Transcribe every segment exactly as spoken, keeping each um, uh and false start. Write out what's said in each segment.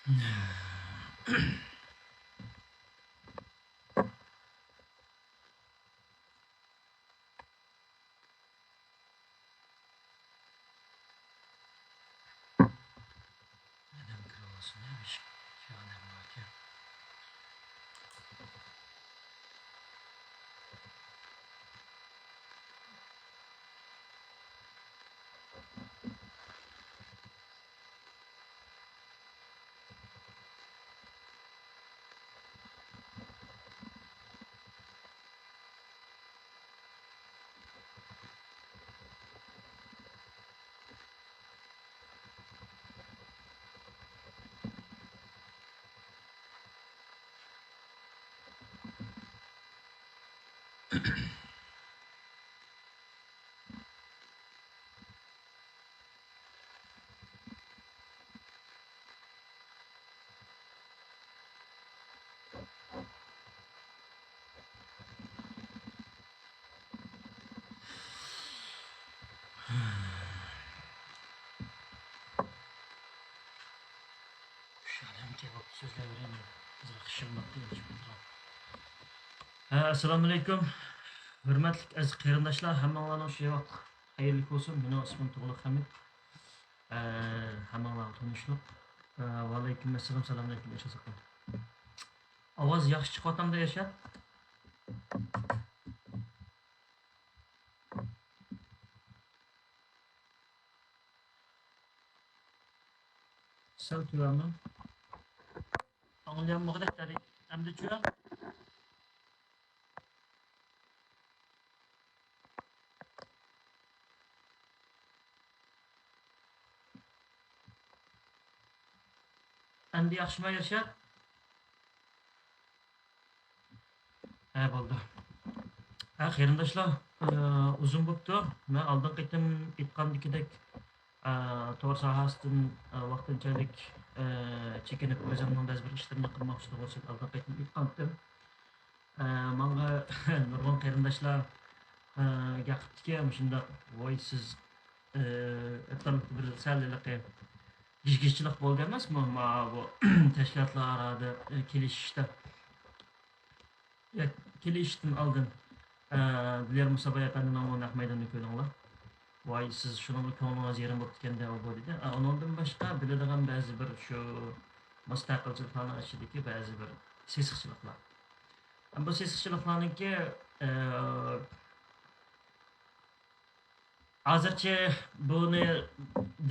ئادەم كىرىۋالسۇن، ھە، بېشىغا. ئادەم باركەن. ھە، ئەسسالامۇئەلەيكۇم. ھۆرمەتلىك ئەزىز قېرىنداشلار، ھەممىڭلارنىڭ شۇ ۋاقىت خەيرلىك بولسۇن. مېنىڭ ئىسمىم تۇغلۇق ھەمىت. ئە، ھەممىڭلارغا تونۇشلۇق. ئە، ۋەئەلەيكۇم ئەسسالام، سالام ئەلەيكۇم، ئەرشات ئاكا. ئاۋاز ياخشى چىقىۋاتامدۇ، ئەرشات؟ سەل تۆۋەنمۇ؟ ئاڭلىيالمىغۇدەك دەل. ئەمدىچۇ؟ ئەمدى ياخشىمۇ، ئەرشات؟ ھە، بولدى. ھە، قېرىنداشلار، ئى، ئۇزۇن بوپتۇ. مەن ئالدىنقى قېتىم ئېيتقاندىكىدەك، ئى، تور ساھەسىدىن، ئى، ۋاقتىنچەلىك، ئى، چېكىنىپ، ئۆزۈمنىڭ بەزى بىر ئىشلىرىمنى قىلماقچى توغرىسىدا ئالدىنقى قېتىم ئېيتقانتىم. ئە، ماڭا نۇرغۇن قېرىنداشلار، ئە، گەپ قىپتىكەن، مۇشۇنداق، ۋاي، سىز، ئە، ئېيتقانلىقتا بىر سەل ھېلىقى گىژگىچلىق بولدى ئەمەسمۇ؟ ماۋۇ تەشكىلاتلار ئارىدا، ئە، كېلىشىشتە، يا، كېلىشىشتىن ئالدىن، ئە، دىليار مۇساباي ئەپەندىنىڭ ئۇ نەق مەيدانىنى كۆردۈڭلار. ۋاي، سىز شۇنىڭغا كۆڭلىڭىز يېرىم بوپتىكەن-دە، ئۇ، بۇ، دېدى. ئە، ئۇنىڭدىن باشقا بىلىدىغان بەزى بىر شۇ مۇستەقىلچىلىكلارنىڭ ئىچىدىكى بەزى بىر سېسىقچىلىقلار. بۇ سېسىقچىلىقلارنىڭكى، ئە، ھازىرچە بۇنى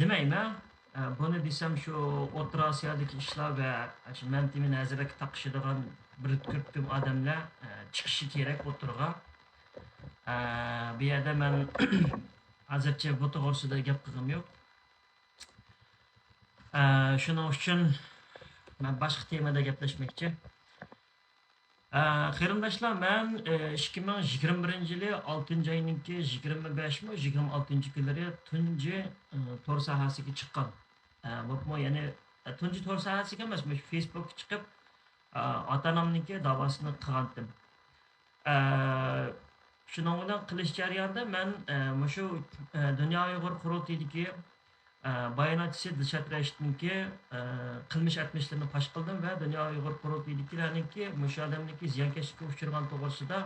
دېمەيمەن. ئە، بۇنى دېسەم، شۇ ئوتتۇرا ئاسىيادىكى ئىشلار ۋە شۇ مەن تېمىنى ھەزرەتكە تاقىشىدىغان بىر تۈركۈم ئادەملەر، ئە، چىقىشى كېرەك ئوتتۇرىغا. ئە، بۇ يەردە مەن ھازىرچە بۇ توغرىسىدا گەپ قىلغۇم يوق. ئە، شۇنىڭ ئۈچۈن مەن باشقا تېمىدا گەپلەشمەكچى. ئە، قېرىنداشلار، مەن، ئە، ئىككى مىڭ يىگىرمە بىرىنچى يىلى ئالتىنچى ئاينىڭكى يىگىرمە بەشمۇ، يىگىرمە ئالتىنچى كۈنلىرى تۇنجى، ئە، تور ساھەسىگە چىققان. ئە، بولۇپمۇ، يەنى، ئە، تۇنجى تور ساھەسىگە ئەمەس، مۇشۇ فېيسبۇكقا چىقىپ، ئە، ئاتا-ئانامنىڭكى داۋاسىنى قىلغانتىم. ئە، شۇنىڭ بىلەن قىلىش جەريانىدا مەن، ئە، مۇشۇ، ئە، دۇنيا ئۇيغۇر قۇرۇلتىيىدىكى، ئە، باياناتچىسى دىلشات رەشىتنىڭكى، ئە، قىلمىش ئەتمىشلىرىنى پاش قىلدىم ۋە دۇنيا ئۇيغۇر قۇرۇلتىيىدىكىلەرنىڭكى مۇشۇ ئادەمنىڭكى زىيانكەشلىككە ئۇچرىغان توغرىسىدا،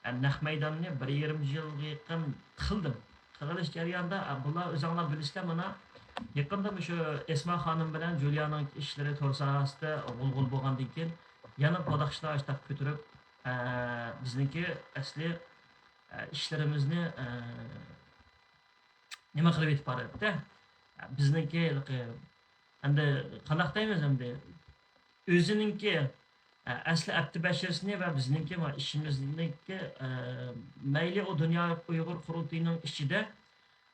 ئە، نەق مەيداننى بىر يېرىم يىلغا يېقىن قىلدىم. قىلىش جەريانىدا، ئە، بۇلار ئۆزۈڭلار بىلىسىلەر، مانا، يېقىندا مۇشۇ ئەسما خانىم بىلەن جۇلىيانىڭ ئىشلىرى تور ساھەسىدە غۇلغۇلا بولغاندىن كېيىن، يەنە بۇنداق ئىشلار ئاشتاق كۆتۈرۈپ، ئە، بىزنىڭكى ئەسلى، ئە، ئىشلىرىمىزنى، ئە، نېمە قىلىپ يېتىپ باراتتى. بىزنىڭكى ھېلىقى، ئەمدى قانداق دەيمىز ئەمدى؟ ئۆزىنىڭكى، ئە، ئەسلى ئەپتى بەشىرىسىنى ۋە بىزنىڭكى ما ئىشىمىزنىڭكى، ئە، مەيلى ئۇ دۇنيا ئۇيغۇر قۇرۇلتىيىنىڭ ئىچىدە،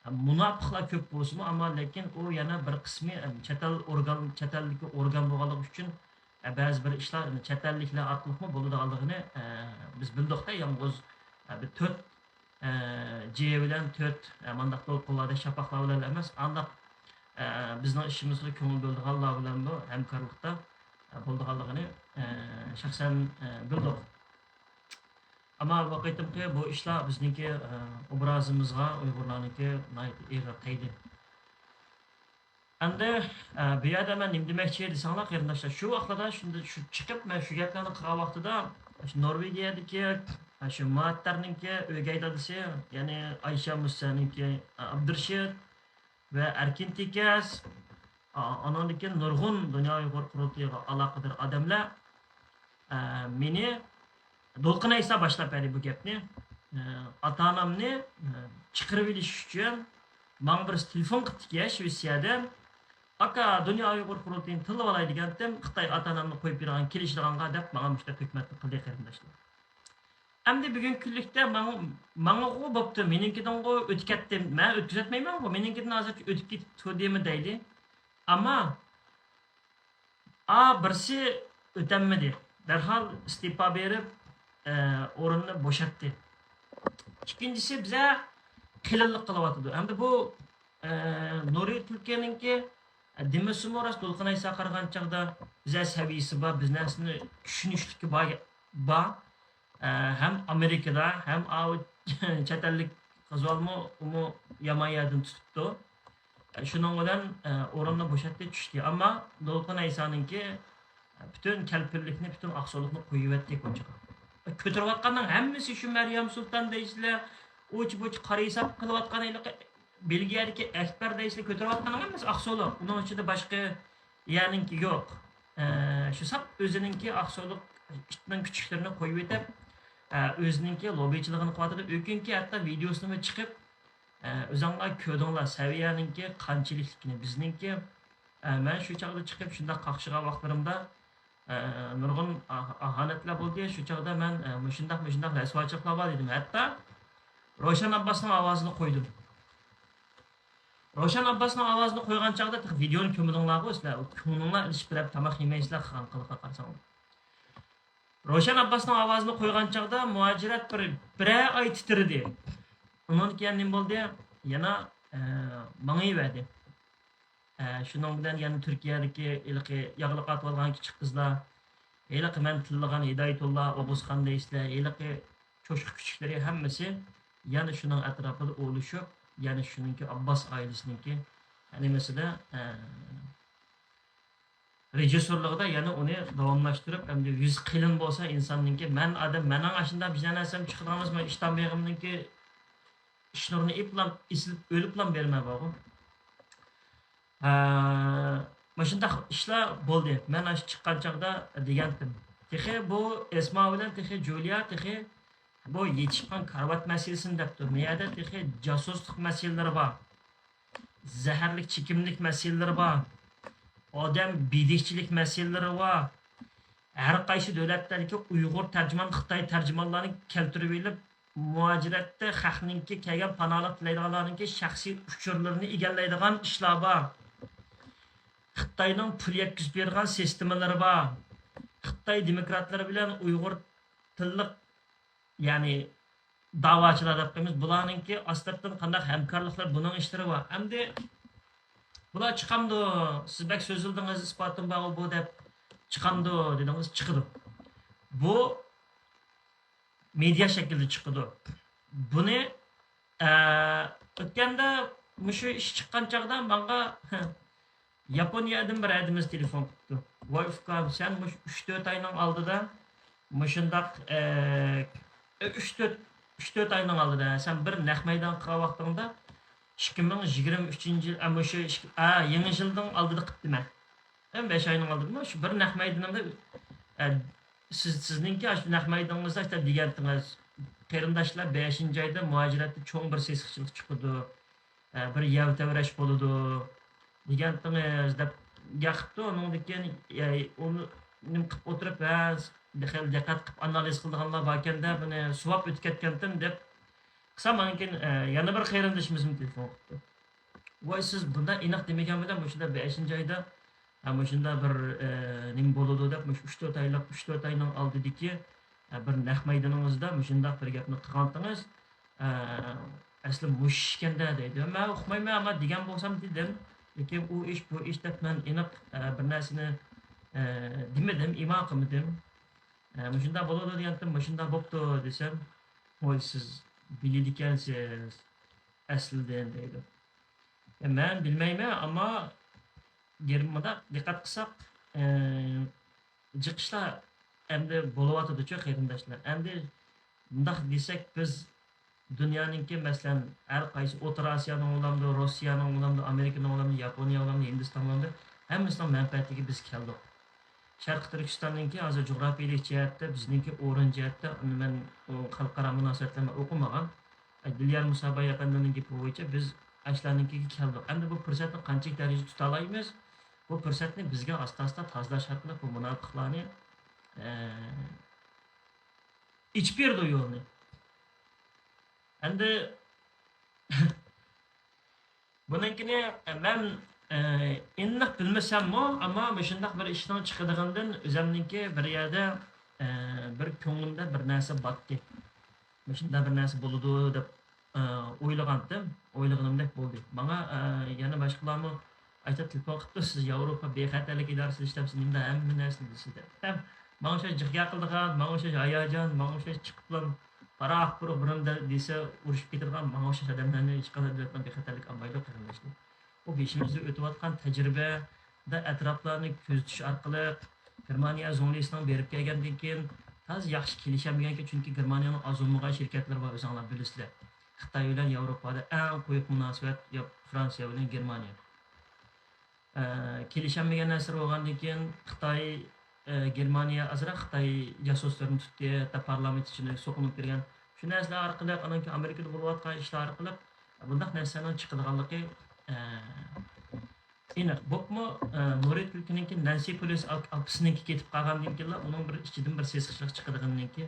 ئە، مۇناپىقلار كۆپ بولسىمۇ، ئەمما لېكىن ئۇ يەنە بىر قىسمى، ئە، چەت ئەل ئورگان، چەت ئەلدىكى ئورگان بولغانلىقى ئۈچۈن، ئە، بەزى بىر ئىشلار، ئە، چەت ئەللىكلەر ئارقىلىقمۇ بولىدىغانلىقىنى، ئە، بىز بىلدۇقتە، يالغۇز، ئە، بىر تۆت ئە، جى بىلەن تۆت، ئە، مانداق دولقۇنلاردەك شاپاقلار بىلەن ئەمەس، ئانداق، ئە، بىزنىڭ ئىشىمىزغا كۆڭۈل بۆلىدىغانلار بىلەنمۇ ھەمكارلىقتا، ئە، بولىدىغانلىقىنى، ئە، شەخسەن، ئە، بىلدۇق. ئەمما بۇ قېتىمقى بۇ ئىشلار بىزنىڭكى، ئە، ئوبرازىمىزغا، ئۇيغۇرلارنىڭكى ناھايىتى ئېغىر تەگدى. ئەمدى، ئە، بۇ يەردە مەن نېمە دېمەكچى دېسەڭلار، قېرىنداشلار، شۇ ۋاقىتلاردا شۇنداق شۇ چىقىپ، مەن شۇ گەپلەرنى قىلغان ۋاقتىدا، شۇ نورۋېگىيەدىكى، ئە، شۇ ماتتەرنىڭكى ئۆگەي دادىسى، يەنى ئايشە مۇسسەنىڭكى، ئە، ئابدۇرېشىت ۋە ئەركىن تېكەس، ئا-، ئانىڭدىن كېيىن نۇرغۇن دۇنيا ئۇيغۇر قۇرۇلتىيىغا ئالاقىدار ئادەملەر، ئە، مېنى دولقۇن ئەيسا باشلاپ بەردى بۇ گەپنى. ئە، ئاتا-ئانامنى، ئە، چىقىرىۋېلىش ئۈچۈن ماڭا بىرسى تېلېفون قىپتىكەن شىۋېتسىيەدىن. «ئاكا، دۇنيا ئۇيغۇر قۇرۇلتىيىنى تىللىۋالاي» دېگەنتىم، «خىتاي ئاتا-ئانامنى قويۇپ بېرىدىغان كېلىشىدىغانغا» دەپ ماڭا مۇشۇنداق تۆھمەتنى قىلدى، قېرىنداشلار. ئەمدى بۈگۈنكى كۈنلۈكتە ماڭ-، ماڭىغۇ بوپتۇ، مېنىڭكىدىنغۇ ئۆتۈپ كەتتى. مەن ئۆتكۈزەتمەيمەنغۇ، مېنىڭكىدىن ھازىرچە ئۆتۈپ كېتىپ تۇردىمۇ دەيلى. ئەمما، ئا، بىرسى ئۆتەلمىدى. دەرھال ئىستېپا بېرىپ، ئە، ئورۇننى بوشاتتى. ئىككىنچىسى بىزە قېلىنلىق قىلىۋاتىدۇ. ئەمدى بۇ، ئە، نۇرى تۈلكىنىڭكى، ئە، دېمىسىمۇ راست، دولقۇن ئەيسا قارىغان چاغدا بىزە سەۋىيىسى بار، بىز نەرسىنى چۈشىنىشلىكى بار، بار. ئە، ھەم ئامېرىكىدا، ھەم ئاۋۇ چەت ئەللىك قىزىۋالمۇ، ئۇمۇ يامان يەردىن تۇتۇپتۇ. ئە، شۇنىڭ بىلەن، ئە، ئورۇننى بوشاتتى، چۈشتى. ئەمما دولقۇن ئەيسانىڭكى، ئە، پۈتۈن كەلپىنلىكنى، پۈتۈن ئاقسۇلۇقنى قويۇۋەتتى كوچىغا. ئە، كۆتۈرۈۋاتقاننىڭ ھەممىسى شۇ مەريەم سۇلتان دەيسىلەر، ئۇچ-بۇچ قارا ھېساب قىلىۋاتقان ھېلىقى بېلگىيەدىكى ئەكبەر دەيسىلەر، كۆتۈرۈۋاتقاننىڭ ھەممىسى ئاقسۇلۇق. ئۇنىڭ ئىچىدە باشقا يەرنىڭكى يوق. ئە، شۇ ساپ ئۆزىنىڭكى ئاقسۇلۇق ئىتنىڭ كۈچۈكلىرىنى قويۇۋېتىپ، ئە، ئۆزىنىڭكى لوببىچىلىقىنى قىلىۋاتىدۇ. ئۆكۈنكى ھەتتا ۋىدېئوسىنىمۇ چىقىپ، ئە، ئۆزۈڭلار كۆردۈڭلار سەۋىيەنىڭكى قانچىلىكلىكىنى. بىزنىڭكى، ئە، مەن شۇ چاغدا چىقىپ شۇنداق قاقشىغان ۋاقىتلىرىمدا، ئە، نۇرغۇن ئاھ-، ئاھانەتلەر بولدى. شۇ چاغدا مەن، ئە، مۇشۇنداق، مۇشۇنداق رەسۋاچىلىقلار بار دېدىم. ھەتتا روشەن ئابباسنىڭ ئاۋازىنى قويدۇم. روشەن ئابباسنىڭ ئاۋازىنى قويغان چاغدا تېخى ۋىدېئونى كۆرمىدىڭلارغۇ سىلەر. كۆڭلۈڭلار ئېلىشىپ بېرىپ تاماق يېمەيسىلەر قىلغان قىلىققا قارىساڭلار. روشەن ئابباسنىڭ ئاۋازىنى قويغان چاغدا مۇھاجىرەت بىر، بىرەر ئاي تىترىدى. ئۇنىڭدىن كېيىن نېمە بولدى؟ يەنە، ئە، ماڭىۋەردى. ئە، شۇنىڭ بىلەن يەنە تۈركىيەدىكى ھېلىقى ياغلىق ئاتىۋالغان كىچىك قىزلار، ھېلىقى مەن تىللىغان ھىدايەتۇللا، ئوغۇزخان دەيسىلەر، ھېلىقى چوشقا كۈچۈكلىرى ھەممىسى يەنە شۇنىڭ ئەتراپىدا ئۇلىشىپ، يەنە شۇنىڭكى ئابباس ئائىلىسىنىڭكى نېمىسىدە، ئە، رېژىسسورلۇقىدا يەنە ئۇنى داۋاملاشتۇرۇپ، ئەمدى يۈزى قېلىن بولسا ئىنساننىڭكى، مەن ئادەم، مېنىڭ ئاشۇنداق بىر نەرسەم چىقىدىغان بولسا، مەن ئىشتان بېغىمنىڭكى ئىشنۇرىنى ئېپلام، ئېسىلىپ ئۆلۈپلام بېرىمەن بارغۇ. ھە، مۇشۇنداق ئىشلار بولدى. مەن ئاشۇ چىققان چاغدا دېگەنتىم. تېخى بۇ ئەسما بىلەن تېخى جۇلىيا تېخى بۇ يېتىشقان كارىۋات مەسىلىسىنى دەپتۇ. بۇ يەردە تېخى جاسۇسلۇق مەسىلىلىرى بار. زەھەرلىك چېكىملىك مەسىلىلىرى بار. ئادەم بېدىكچىلىك مەسىلىلىرى بار. ھەر قايسى دۆلەتلەردىكى ئۇيغۇر تەرجىمان، خىتاي تەرجىمانلارنى كەلتۈرۈۋېلىپ، مۇھاجىرەتتە خەقنىڭكى، كەلگەن پاناھلىق تىلەيدىغانلارنىڭكى شەخسىي ئۇچۇرلىرىنى ئىگىلەيدىغان ئىشلار بار. خىتاينىڭ پۇل يەتكۈزۈپ بېرىدىغان سىستېمىلىرى بار. خىتاي دېموكراتلىرى بىلەن ئۇيغۇر تىللىق، يەنى داۋاچىلار دەپ قويىمىز. بۇلارنىڭكى ئاستىرتىن قانداق ھەمكارلىقلار، بۇنىڭ ئىشلىرى بار. ئەمدى بۇلار چىقامدۇ؟ سىز بەك سۆزلىدىڭىز، ئىسپاتىم بارغۇ بۇ دەپ چىقامدۇ دېدىڭىز، چىقىدۇ. بۇ مېدىيا شەكلىدە چىقىدۇ. بۇنى، ئە، ئۆتكەندە مۇشۇ ئىش چىققان چاغدا ماڭا ياپونىيەدىن بىر ھەدىمىز تېلېفون قىپتۇ. ۋاي ئۇكام، سەن مۇشۇ ئۈچ تۆت ئاينىڭ ئالدىدا مۇشۇنداق، ئە، ئۈچ تۆت، ئۈچ تۆت ئاينىڭ ئالدىدا سەن بىر نەق مەيدان قىلغان ۋاقتىڭدا ئىككى مىڭ يىگىرمە ئۈچىنچى يىل، ئە، مۇشۇ ئىككى، ئە، يېڭى يىلدىن ئالدىدا قىپتىمەن. ھەم بەش ئاينىڭ ئالدىدىمۇ شۇ بىر نەق مەيدىنىمدا، ئە، سىز، سىزنىڭكى ئاشۇ نەق مەيدىنىڭىزدا ئىشتە دېگەنتىڭىز، قېرىنداشلار بەشىنچى ئايدا مۇھاجىرەتتە چوڭ بىر سېسىقچىلىق چىقىدۇ، ئە، بىر يەۋ تەۋرەش بولىدۇ دېگەنتىڭىز دەپ گەپ قىپتۇ. ئۇنىڭدىن كېيىن، ئە، ئۇنى نېمە قىلىپ ئوتۇرۇپ، ھە، خېلى دىققەت قىلىپ ئانالىز قىلىدىغانلار باركەن دەپ، بۇنى سوۋاپ ئۆتۈپ كەتكەنتىم دەپ قىلسام، ئاندىن كېيىن، ئە، يەنە بىر قېرىندىشىمىزمۇ تېلېفون قىپتۇ. ۋاي، سىز بۇنداق ئېنىق دېمىگەن بىلەن مۇشۇنداق بەشىنچى ئايدا، ھە، مۇشۇنداق بىر، ئە، نېمە بولىدۇ دەپ، مۇشۇ ئۈچ تۆت ئايلىق، ئۈچ تۆت ئاينىڭ ئالدىدىكى، ئە، بىر نەق مەيدىنىڭىزدا مۇشۇنداق بىر گەپنى قىلغانتىڭىز، ئە، ئەسلى مۇشۇ ئىكەندە دەيدۇ. مەن ئۇقمايمەن، ئەمما دېگەن بولسام دېدىم. لېكىن ئۇ ئىش، بۇ ئىش دەپ مەن ئېنىق، ئە، بىر نەرسىنى، ئە، دېمىدىم، ئىما قىلمىدىم. ئە، مۇشۇنداق بولىدۇ دېگەنتىم، مۇشۇنداق بوپتۇ دېسەم، ۋاي، سىز بىلىدىكەنسىز ئەسلىدىن دەيدۇ. يا، مەن بىلمەيمەن، ئەمما گېرماندا دىققەت قىلساق، ئى، جىق ئىشلار ئەمدى بولۇۋاتىدۇچۇ، قېرىنداشلار. ئەمدى مۇنداق دېسەك، بىز دۇنيانىڭكى، مەسىلەن، ھەر قايسى ئوتتۇرا ئاسىيانىڭ بولامدۇ، روسىيەنىڭ بولامدۇ، ئامېرىكىنىڭ بولامدۇ، ياپونىيە بولامدۇ، ھىندىستان بولامدۇ، ھەممىسىنىڭ مەنپەئەتىگە بىز كەلدۇق. شەرقىي تۈركىستاننىڭكى ھازىر جۇغراپىيەلىك جەھەتتە، بىزنىڭكى ئورۇن جەھەتتە، ئۇنى مەن، ئۇ خەلقئارا مۇناسىۋەتلەرنى ئوقۇمىغان. ئە، دىليار مۇساباي ئەپەندىنىڭ گېپى بويىچە بىز ئاشۇلارنىڭكىگە كەلدۇق. ئەمدى بۇ پۇرسەتنى قانچىلىك دەرىجىدە تۇتالايمىز؟ بۇ پۇرسەتنى بىزگە ئاستا-ئاستا تازىلاش ئارقىلىق بۇ مۇناپىقلارنى، ئە، ئېچىپ بېرىدۇ يولنى. ئەمدى بۇنىڭكىنى مەن، ئە، ئېنىق بىلمىسەممۇ، ئەمما مۇشۇنداق بىر ئىشنىڭ چىقىدىغىنىدىن ئۆزۈمنىڭكى بىر يەردە، ئە، بىر كۆڭلۈمدە بىر نەرسە باتتى. مۇشۇنداق بىر نەرسە بولىدۇ دەپ، ئە، ئويلىغانتىم. ئويلىغىنىمدەك بولدى. ماڭا، ئە، يەنە باشقىلارمۇ ئايتا تېلېفون قىپتۇ، سىز ياۋروپا بىخەتەرلىك ئىدارىسىدە ئىشلەپسىز، نېمىدە ھەممە نەرسىنى بىلىسىز دەپ. ھەم ماڭا ئوخشاش جىق گەپ قىلىدىغان، ماڭا ئوخشاش ھاياجان، ماڭا ئوخشاش چىقىپلا پاراق پۇرۇق بىرىم دە-، دېسە ئۇرۇشۇپ كېتىدىغان، ماڭا ئوخشاش ئادەملەرنى ھېچقانداق دۆلەتنىڭ بىخەتەرلىكى ئالمايدۇ، قېرىنداشلار. بۇ بېشىمىزدا ئۆتۈۋاتقان تەجرىبىدە ئەتراپلارنى كۆزىتىش ئارقىلىق، گېرمانىيە زۇڭلىسىنىڭ بېرىپ كەلگەندىن كېيىن تازا ياخشى كېلىشەلمىگەنكەن، چۈنكى گېرمانىيەنىڭ ئاز بولمىغان شىركەتلىرى بار، ئۆزۈڭلار بىلىسىلەر. خىتاي بىلەن ياۋروپادا ئەڭ قويۇق مۇناسىۋەت يا-، فرانسىيە بىلەن گېرمانىيە. ئە، كېلىشەلمىگەن نەرسىلەر بولغاندىن كېيىن خىتاي، ئە، گېرمانىيە ئازراق خىتاي جاسۇسلىرىنى تۇتتى، ھەتتا پارلامېنت ئىچىدە سوقۇنۇپ كىرگەن. شۇ نەرسىلەر ئارقىلىق، ئانان كېيىن ئامېرىكىدا بولۇۋاتقان ئىشلار ئارقىلىق بۇنداق نەرسىلەرنىڭ چىقىدىغانلىقى، ئە، ئېنىق. بوپمۇ، ئە، نورۋېگ ئۆلكىنىڭكى نەنسى پېلوسى ئاك-، ئاپىسىنىڭكى كېتىپ قالغاندىن كېيىنلا ئۇنىڭ بىر ئىچىدىن بىر سېسىقچىلىق چىقىدىغىنىنىڭكى،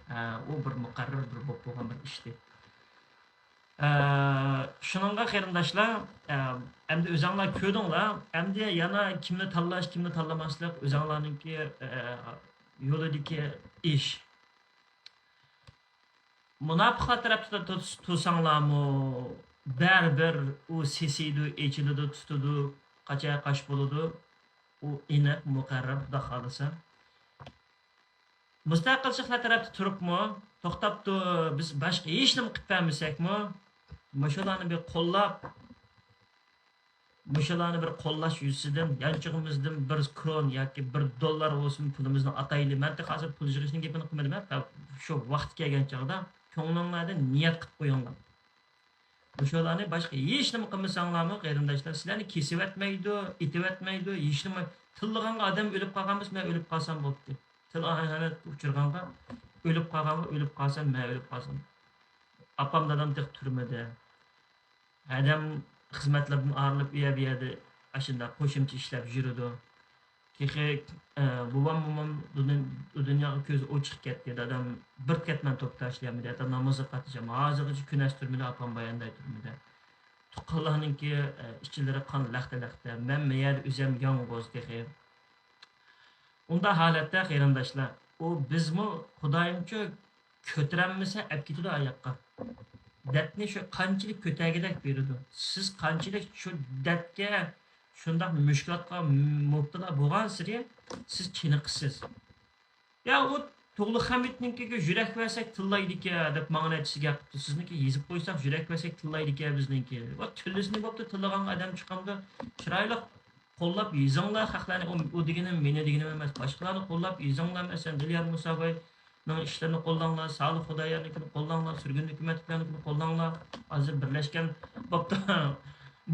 ئە، ئۇ بىر مۇقەررەر بىر بولۇپ بولغان بىر ئىشتى. ئە، شۇنىڭغا قېرىنداشلار، ئە، ئەمدى ئۆزۈڭلار كۆردۈڭلار، ئەمدى يەنە كىمنى تاللاش، كىمنى تاللىماسلىق ئۆزۈڭلارنىڭكى، ئە، يولىدىكى ئىش. مۇناپىقلار تەرەپتە تۇرس-، تۇرساڭلارمۇ، بەرىبىر ئۇ سېسىيدۇ، ئېچىلىدۇ، تۇتىدۇ، قاچا قاش بولىدۇ. ئۇ ئېنىق، مۇقەررەر، خۇدا خالىسا. مۇستەقىلچىلىقلار تەرەپتە تۇرۇپمۇ، توختاپ تۇر، بىز باشقا ھېچنېمە قىلىپ بەرمىسەكمۇ، مۇشۇلارنى بىر قوللاپ، مۇشۇلارنى بىر قوللاش يۈزىسىدىن يانچۇقىمىزدىن بىر كرون ياكى بىر دوللار بولسۇن پۇلىمىزنى ئاتايلى. مەن تېخى ھازىر پۇل يىغىشنىڭ گېپىنى قىلمىدىم، ھە. شۇ ۋاقتى كەلگەن چاغدا كۆڭلۈڭلاردا نىيەت قىلىپ قويۇڭلار. مۇشۇلارنى باشقا ھېچنېمە قىلمىساڭلارمۇ، قېرىنداشلار، سىلەرنى كېسىۋەتمەيدۇ، ئېتىۋەتمەيدۇ، ھېچنېمە. تىللىغانغا ئادەم ئۆلۈپ قالغان بولسا، مەن ئۆلۈپ قالسام بوپتۇ. تىل ئاھانەتكە ئۇچرىغانغا، ئۆلۈپ قالغانغا ئۆلۈپ قالسام، مەن ئۆلۈپ قالسام. ئاپام، دادام تېخى تۈرمىدە. ھەدەم خىزمەتلىرىدىن ئايرىلىپ، ئۇ يەر بۇ يەردە ئاشۇنداق قوشۇمچە ئىشلەپ يۈرىدۇ. تېخى، ئە، بوۋام، مومام بۇ دۇن-، بۇ دۇنياغا كۆزى ئوچۇق كەتتى. دادام بىر قېتىم توك تاشلىيالمىدى. ھەتتا نامازغا قاتنىشالمىدى. ھازىرغىچە كۈنەش تۈرمىدە، ئاپام بايانداي تۈرمىدە. تۇغقانلارنىڭكى، ئە، ئىچلىرى قان لەختە-لەختە. مەن مەيەردە ئۆزۈم يالغۇز تېخى. ئۇنداق ھالەتتە، قېرىنداشلار، ئۇ بىزمۇ خۇدايىمچۇ كۆتۈرەلمىسە ئەپ كېتىدۇ ئاياققا. دەردنى شۇ قانچىلىك كۆتەرگۈدەك بېرىدۇ. سىز قانچىلىك شۇ دەردكە، شۇنداق مۈشكۈلاتقا مۇپتىلا بولغانسېرى سىز چېنىقىسىز. يا ئۇ تۇغلۇق خەمىتنىڭكىگە يۈرەك بەرسەك تىللايدىكەن دەپ ماڭا نەچچىسى گەپ قىپتۇ. سىزنىڭكى يېزىپ قويساق يۈرەك بەرسەك تىللايدىكەن بىزنىڭكى. ۋا تىللىسىنى بوپتۇ، تىللىغانغا ئادەم چىقامدۇ؟ چىرايلىق قوللاپ يېزىڭلار خەقلەرنى، ئۇ، ئۇ دېگىنىم مېنى دېگىنىم ئەمەس، باشقىلارنى قوللاپ يېزىڭلار. مەسىلەن، دىليار مۇساباينىڭ ئىشلىرىنى قوللاڭلار، سالىھ خۇدايارنىڭكىنى قوللاڭلار، سۈرگۈندە ھۆكۈمەتلىكلەرنىڭكىنى قوللاڭلار. ھازىر بىرلەشكەن بوپتۇ،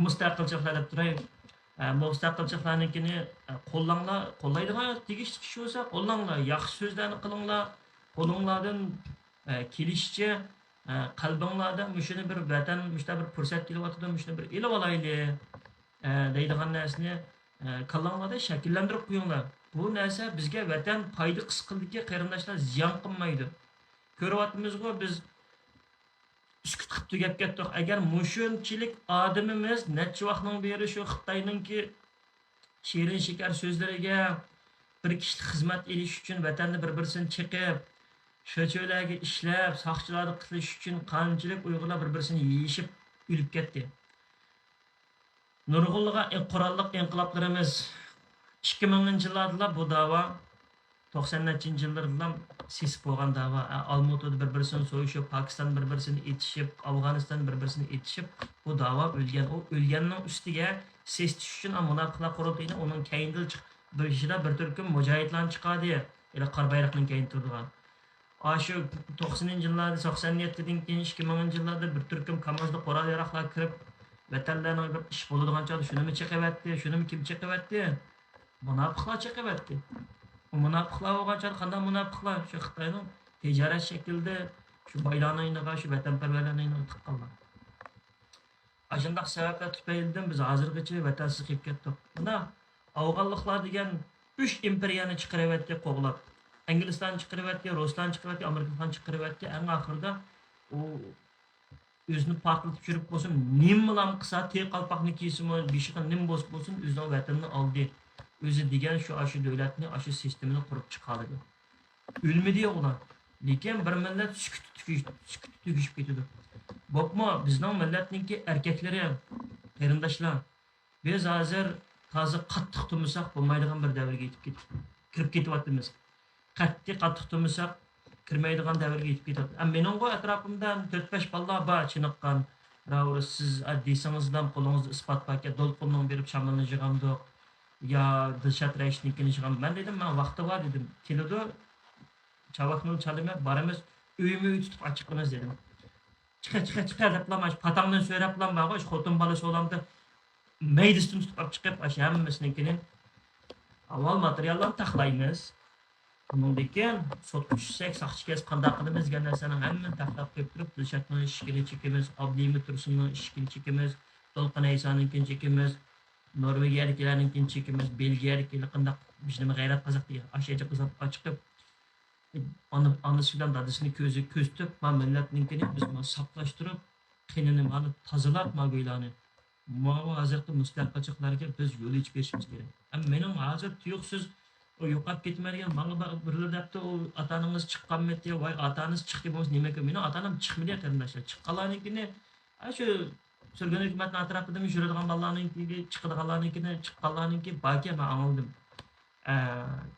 مۇستەقىلچىلىقلار دەپ تۇراي. ئە، مۇستەقىلچىلىقلارنىڭكىنى، ئە، قوللاڭلار، قوللايدىغان تېگىشلىك كىشى بولسا قوللاڭلار، ياخشى سۆزلەرنى قىلىڭلار، قولۇڭلاردىن، ئە، كېلىشىچە، ئە، قەلبىڭلاردا مۇشۇنى بىر ۋەتەن، مۇشۇنداق بىر پۇرسەت كېلىۋاتىدۇ، مۇشۇنى بىر ئېلىۋالايلى، ئە، دەيدىغان نەرسىنى، ئە، كاللاڭلاردا شەكىللەندۈرۈپ قويۇڭلار. بۇ نەرسە بىزگە ۋەتەن پايدا قىلسا قىلدىكى قېرىنداشلار زىيان قىلمايدۇ. كۆرۈۋاتىمىزغۇ بىز سۈكۈت قىلىپ تۈگەپ كەتتۇق. ئەگەر مۇشۇنچىلىك ئادىمىمىز نەچچە ۋاقنىڭ بېرى شۇ خىتاينىڭكى شېرىن شېكەر سۆزلىرىگە بىر كىشىلىك خىزمەت ئېلىش ئۈچۈن ۋەتەندە بىر-بىرسىنى چېقىپ، شۆچۆلەرگە ئىشلەپ، ساقچىلاردا قىلىش ئۈچۈن قانچىلىك ئۇيغۇرلار بىر-بىرسىنى يېيىشىپ ئۆلۈپ كەتتى. نۇرغۇنلىغان ئىن-، قوراللىق ئىنقىلابلىرىمىز ئىككى مىڭىنچى يىللاردىلا بۇ داۋا توقسان نەچچىنچى يىللىرىدىلا سېسىپ بولغان داۋا. ئالمۇتىدا بىر-بىرسىنى سويۇشۇپ، پاكىستان بىر-بىرسىنى ئېتىشىپ، ئافغانىستان بىر-بىرسىنى ئېتىشىپ، بۇ داۋا ئۆلگەن. ئۇ ئۆلگەننىڭ ئۈستىگە سېسىتىش ئۈچۈن مۇناپىقلار قۇرۇلتىيىنى ئۇنىڭ كەينىدىلا چىق-، بېشىدا بىر تۈركۈم مۇجاھىدلارنى چىقاردى. ھېلى قارا بايراقنىڭ كەينىدە تۇرىدىغان. ئاشۇ توقسىنىنچى يىللاردا، توقسان يەتتىدىن كېيىن ئىككى مىڭىنچى يىللاردا بىر تۈركۈم كامازدا قورال-ياراغلار كىرىپ، ۋەتەنلەرنىڭ بىر ئىش بولىدىغان چاغدا شۇنىمۇ چېقىۋەتتى، شۇنىمۇ كىم چېقىۋەتتى؟ مۇناپىقلار چېقىۋەتتى. ئۇ مۇناپىقلار بولغان چاغدا قانداق مۇناپىقلار؟ شۇ خىتاينىڭ تىجارەت شەكلىدە شۇ بايلارنىڭ يېنىغا، شۇ ۋەتەنپەرۋەرلەرنىڭ يېنىغا تىققانلار. ئاشۇنداق سەۋەبلەر تۈپەيلىدىن بىز ھازىرغىچە ۋەتەنسىز قېلىپ كەتتۇق. مانا، ئافغانلىقلار دېگەن ئۈچ ئىمپېرىيەنى چىقىرىۋەتتى قوغلاپ. ئىنگلىستاننى چىقىرىۋەتتى، رۇسلارنى چىقىرىۋەتتى، ئامېرىكىلىقلارنى چىقىرىۋەتتى. ئەڭ ئاخىرىدا ئۇ ئۆزىنى پارتلىتىپ چۈشۈرۈپ بولسۇن، نېمىلام قىلسا، تېرە قالپاقنى كىيسىمۇ، بېشىغا نېمە بولسا بولسۇن، ئۆزىنىڭ ۋەتىنىنى ئالدى. ئۆزى دېگەن شۇ، ئاشۇ دۆلەتنى، ئاشۇ سىستېمىنى قۇرۇپ چىقالىدۇ. ئۆلمىدى ئۇلار. لېكىن بىر مىللەت سۈكۈتى تۈگىش-، سۈكۈتى تۈگىشىپ كېتىدۇ. بوپمۇ، بىزنىڭ مىللەتنىڭكى ئەركەكلىرى، قېرىنداشلار، بىز ھازىر تازا قاتتىق تۇرمىساق بولمايدىغان بىر دەۋرگە يېتىپ كېتىپ، كىرىپ كېتىۋاتىمىز. قەتئىي قاتتىق تۇرمىساق كىرمەيدىغان دەۋرگە يېتىپ كېتىۋاتىمىز. ئە، مېنىڭغۇ ئەتراپىمدا تۆت-بەش بالىلار بار چېنىققان. راۋۇر، سىز، ئە، دېسىڭىزلا قولىڭىزدا ئىسپات باركەن، دولقۇننىڭ بېرىپ شامىلىنى يىغامدۇق يا دىلشات رەئىسنىڭكىنى يىغامدۇق. مەن دېدىم، ماڭا ۋاقتى بار دېدىم. كېلىدۇ، چاۋاكنى چالىمەن، بارىمىز، ئۆيمۇ ئۆي تۇتۇپ ئاچىقىمىز دېدىم. چىقە، چىقە، چىقە دەپلا، مانا شۇ پاتاڭدىن سۆرەپلا بارغۇ، شۇ خوتۇن بالىسى بولامدۇ، مەيدىسىدىن تۇتۇپ ئاپ چىقىپ، ئاشۇ ھەممىسىنىڭكىنى ئاۋۋال ماتېرىياللارنى تاقلايمىز. ئۇنىڭدىن كېيىن سوتقا چۈشسەك، ساقچى كەلسە قانداق قىلىمىز دېگەن نەرسىنىڭ ھەممىنى تاقلاپ قويۇپ تۇرۇپ، دىلشاتنىڭ ئىشىكىنى چېكىمىز، ئابدۇيۇمىت تۇرسۇننىڭ ئىشىكىنى چېكىمىز، دولقۇن ئەيسانىڭكىنى چېكىمىز، نورۋېگىيەدىكىلەرنىڭكىنى چېكىمىز، بېلگىيەدىكى ھېلىقىنداق بىزنىڭ غەيرەت قازاق دېگەن ئاشۇ يەرگە قىزارتىپ چىقىپ، ئانا، ئانىسى بىلەن دادىسىنى كۆزى كۆزىتىپ، ما مىللەتنىڭكىنى بىز ما ساپلاشتۇرۇپ، قېنىنى مانا تازىلاپ، ما گۇيلارنى. ماۋۇ ھازىرقى مۇستەقىلچىلەرگە بىز يول ئېچىپ بېرىشىمىز كېرەك. ئەمما مېنىڭ ھازىر تۇيۇقسىز ئۇ يوقاپ كېتىمەن دېگەن، ماڭا بىر-، بىرلىرى دەپتۇ، ئۇ ئاتا-ئانىڭىز چىققانمىدى؟ ۋاي، ئاتا-ئانىسى چىقتى بولمىسا نېمە ئىكەن؟ مېنىڭ ئاتا-ئانام چىقمىدى، قېرىنداشلار. چىققانلارنىڭكىنى، ئاشۇ سۈرگۈن ھۆكۈمەتنىڭ ئەتراپىدا يۈرىدىغان بالىلارنىڭكى، چىقىدىغانلارنىڭكىنى، چىققانلارنىڭكى باركەن، مەن ئاڭلىدىم. ئە،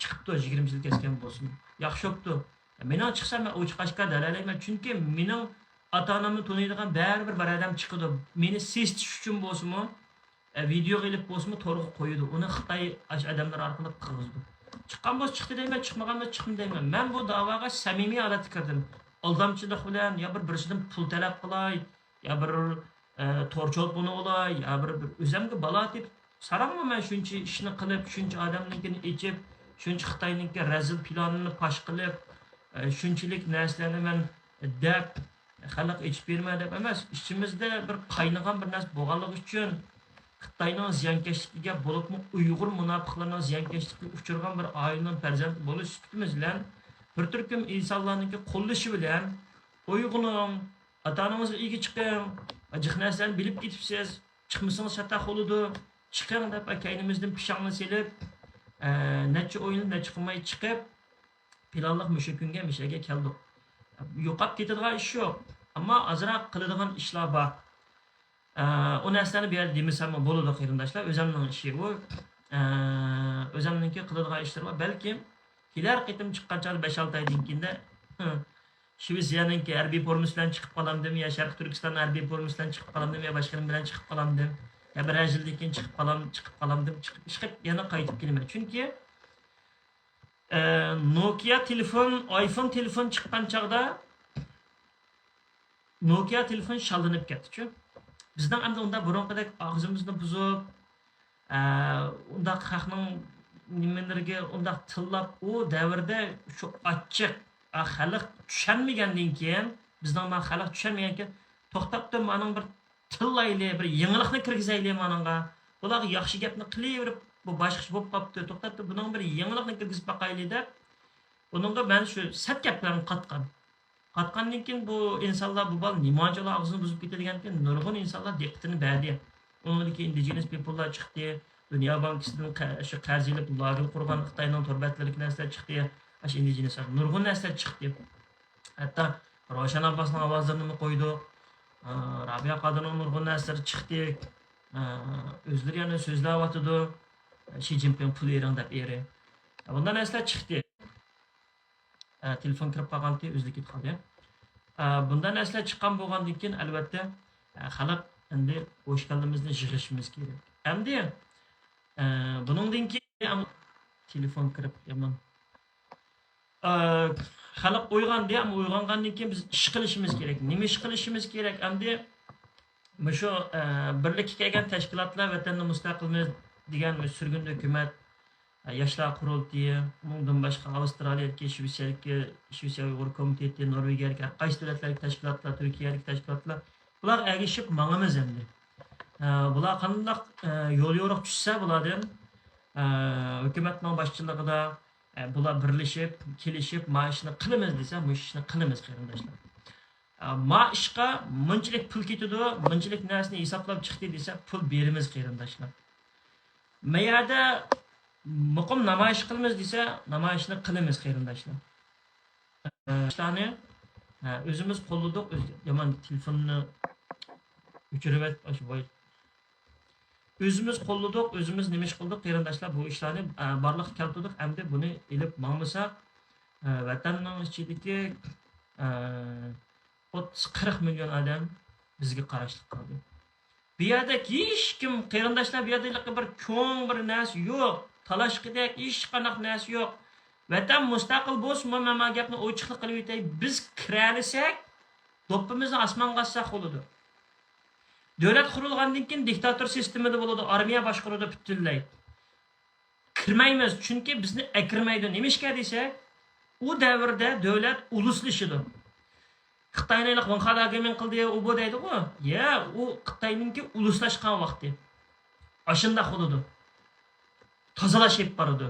چىقىپتۇ، يىگىرمە يىل كەچكەن بولسىمۇ. ياخشى بوپتۇ. مېنىڭ چىقسا، مەن ئوچۇق ئاشكارا دەلەيلەيمەن. چۈنكى مېنىڭ ئاتا-ئانامنى تونۇيدىغان بەرىبىر بىر ئادەم چىقىدۇ. مېنى سېسىتىش ئۈچۈن بولسىمۇ، ئە، ۋىدېيوغا ئېلىپ بولسىمۇ تورغا قويىدۇ. ئۇنى خىتاي ئاشۇ ئادەملىرى ئارقىلىق قىلغۇزىدۇ. چىققان بولسا چىقتى دەيمەن، چىقمىغان بولسا چىقمىدى دەيمەن. مەن بۇ داۋاغا سەمىمىي ھالەتتە كىردىم. ئالدامچىلىق بىلەن يا بىر بىرسىدىن پۇل تەلەپ قىلاي، يا بىر، ئە، تور چولپىنى بولاي، يا بىر، بىر ئۆزۈمگە بالا تېپىپ، ساراڭمۇ مەن شۇنچە ئىشنى قىلىپ، شۇنچە ئادەمنىڭكىنى ئېچىپ، شۇنچە خىتاينىڭكى رەزىل پىلانىنى پاش قىلىپ، ئە، شۇنچىلىك نەرسىلەرنى مەن دەپ، خەلققە ئېچىپ بېرىمەن دەپ ئەمەس، ئىچىمىزدە بىر قاينىغان بىر نەرسە بولغانلىقى ئۈچۈن، خىتاينىڭ زىيانكەشلىكىگە، بولۇپمۇ ئۇيغۇر مۇناپىقلىرىنىڭ زىيانكەشلىكىگە ئۇچرىغان بىر ئائىلىنىڭ پەرزەنتى بولۇش سۈپىتىمىز بىلەن، بىر تۈركۈم ئىنسانلارنىڭكى قوللىشى بىلەن، ئۇيغۇرنىڭ، ئاتا-ئانىڭىزغا ئىگە چىقىڭ، جىق نەرسىلەرنى بىلىپ كېتىپسىز، چىقمىسىڭىز چاتاق بولىدۇ، چىقىڭ دەپ كەينىمىزدىن پىشاڭنى سېلىپ، ئە، نەچچە ئويلىنىپ، نەچچە قىلماي چىقىپ، پىلانلىق مۇشۇ كۈنگە، مۇشۇ يەرگە كەلدۇق. يوقاپ كېتىدىغان ئىش يوق، ئەمما ئازراق قىلىدىغان ئىشلار بار. ئە، ئۇ نەرسىلەرنى بۇ يەردە دېمىسەممۇ بولىدۇ، قېرىنداشلار. ئۆزۈمنىڭ ئىشى ئۇ. ئە، ئۆزۈمنىڭكى قىلىدىغان ئىشلىرى بار. بەلكىم كېلەر قېتىم چىققان چاغدا بەش-ئالتە ئايدىن كېيىندە، ھە، شىۋېتسىيەنىڭكى ھەربىي فورمىسى بىلەن چىقىپ قالامدىم، يا شەرقىي تۈركىستان ھەربىي فورمىسى بىلەن چىقىپ قالامدىم، يا باشقا نېمە بىلەن چىقىپ قالامدىم، يا بىر ئەزىلدىن كېيىن چىقىپ قالام-، چىقىپ قالامدىم، چىقىپ، چىقىپ يەنە قايتىپ كېلىمەن. چۈنكى، ئە، نوكىيا تېلېفون، ئايفون تېلېفون چىققان چاغدا، نوكىيا تېلېفون شاللىنىپ كەتتىچۇ. بىزنىڭ ئەمدى ئۇنداق بۇرۇنقىدەك ئاغزىمىزنى بۇزۇپ، ئە، ئۇنداق خەقنىڭ نېمىلىرىگە ئۇنداق تىللاپ، ئۇ دەۋردە شۇ ئاچچىق، ئە، خەلق چۈشەنمىگەندىن كېيىن، بىزنىڭ ما خەلق چۈشەنمىگەنكەن، توختاپتۇ، مانىڭ بىر تىللايلى، بىر يېڭىلىقنى كىرگۈزەيلى مانىڭغا. بۇلارغا ياخشى گەپنى قىلىۋېرىپ، بۇ باشقىچە بولۇپ قاپتۇ، توختاپتۇ، بۇنىڭ بىر يېڭىلىقنى كىرگۈزۈپ باقايلى دەپ، بۇنىڭغا مەن شۇ سەت گەپلەرنى قاتقان. قاتقاندىن كېيىن بۇ ئىنسانلار، بۇ بالا نېمانچىلا ئاغزىنى بۇزۇپ كېتىدىكەنكىن، نۇرغۇن ئىنسانلار دىققىتىنى بەردى. ئۇنىڭدىكى ئىندىجېنس پىپللار چىقتى. دۇنيا بانكىسىدىن قە-، شۇ قەرز ئېلىپ، لاگېر قۇرغان خىتاينىڭ تور بەتلىرىدىكى نەرسىلەر چىقتى. ئاشۇ ئىندىجېنس نۇرغۇن نەرسىلەر چىقتى. ھەتتا روشەن ئابباسنىڭ ئاۋازلىرىنىمۇ قويدۇق. ئا، رابىيە قادىرنىڭ نۇرغۇن نەرسىلىرى چىقتى. ئا، ئۆزلىرى يەنە سۆزلەۋاتىدۇ. شى جىنپىڭ پۇل بېرىڭ دەپ ئېرى. بۇنداق نەرسىلەر چىقتى. ئە، تېلېفون كىرىپ قالغانتى، ئۈزۈلۈپ كېتىپ قالدى. ئە، بۇنداق نەرسىلەر چىققان بولغاندىن كېيىن، ئەلۋەتتە، ئە، خەلق ئەمدى ھوش كاللىمىزنى يىغىشىمىز كېرەك. ئەمدى، ئە، بۇنىڭدىن كېيىن تېلېفون كىرىپ يامان. ئە، خەلق ئويغاندى، ئەمما ئويغانغاندىن كېيىن بىز ئىش قىلىشىمىز كېرەك. نېمە ئىش قىلىشىمىز كېرەك؟ ئەمدى مۇشۇ، ئە، بىرلىككە كەلگەن تەشكىلاتلار ۋەتەننى مۇستەقىلمىز دېگەن مۇشۇ سۈرگۈن ھۆكۈمەت، ئە، ياشلار قۇرۇلتىيى، ئۇنىڭدىن باشقا ئاۋسترالىيەدىكى، شىۋېتسىيەدىكى، شىۋېتسىيە ئۇيغۇر كومىتېتى، نورۋېگىيەدىكى ھەر قايسى دۆلەتلەردىكى تەشكىلاتلار، تۈركىيەدىكى تەشكىلاتلار، بۇلارغا ئەگىشىپ ماڭىمىز ئەمدى. ئە، بۇلار قانداق، ئە، يول يورۇق چۈشسە بۇلاردىن، ئە، ھۆكۈمەتنىڭ باشچىلىقىدا، ئە، بۇلار بىرلىشىپ، كېلىشىپ، ما ئىشنى قىلىمىز دېسە، مۇشۇ ئىشنى قىلىمىز، قېرىنداشلار. ئە، ما ئىشقا مۇنچىلىك پۇل كېتىدۇ، مۇنچىلىك نەرسىنى ھېسابلاپ چىقتى دېسە، پۇل بېرىمىز، قېرىنداشلار. ما يەردە مۇقىم نامايىش قىلىمىز دېسە، نامايىشنى قىلىمىز، قېرىنداشلار. ئىشلارنى، ھە، ئۆزىمىز قوللىدۇق، ئۆز-، يامان تېلېفوننى ئۆچۈرۈۋەت، ئاشۇ ۋاي. ئۆزىمىز قوللىدۇق، ئۆزىمىز نېمە ئىش قىلدۇق، قېرىنداشلار، بۇ ئىشلارنى، ئە، بارلىققا كەلتۈردۇق. ئەمدى بۇنى ئېلىپ ماڭمىساق، ئە، ۋەتەننىڭ ئىچىدىكى، ئە، ئوتتۇز، قىرىق مىليون ئادەم بىزگە قاراشلىق قالدى. بۇ يەردە ھېچكىم، قېرىنداشلار، بۇ يەردە ھېلىقى بىر چوڭ بىر نەرسە يوق. تالاشقۇدەك ھېچقانداق نەرسە يوق. ۋەتەن مۇستەقىل بولسىمۇ، مەن مانا گەپنى ئوچۇقلا قىلىپ ئۆتەي، بىز كىرەلىسەك، دوپپىمىزنى ئاسمانغا ئاتساق بولىدۇ. دۆلەت قۇرۇلغاندىن كېيىن دىكتاتور سىستېمىدا بولىدۇ، ئارمىيە باشقۇرىدۇ پۈتۈنلەي. كىرمەيمىز، چۈنكى بىزنى ئەكىرمەيدۇ. نېمىشقا دېسەك، ئۇ دەۋردە دۆلەت ئۇلۇسلىشىدۇ. خىتاينى ۋېنخادا گېمىن قىلدى، ئۇ بۇ دەيدىغۇ. يا، ئۇ خىتاينىڭكى ئۇلۇسلاشقان ۋاقتى. ئاشۇنداق بولىدۇ. تازىلاش ئېلىپ بارىدۇ.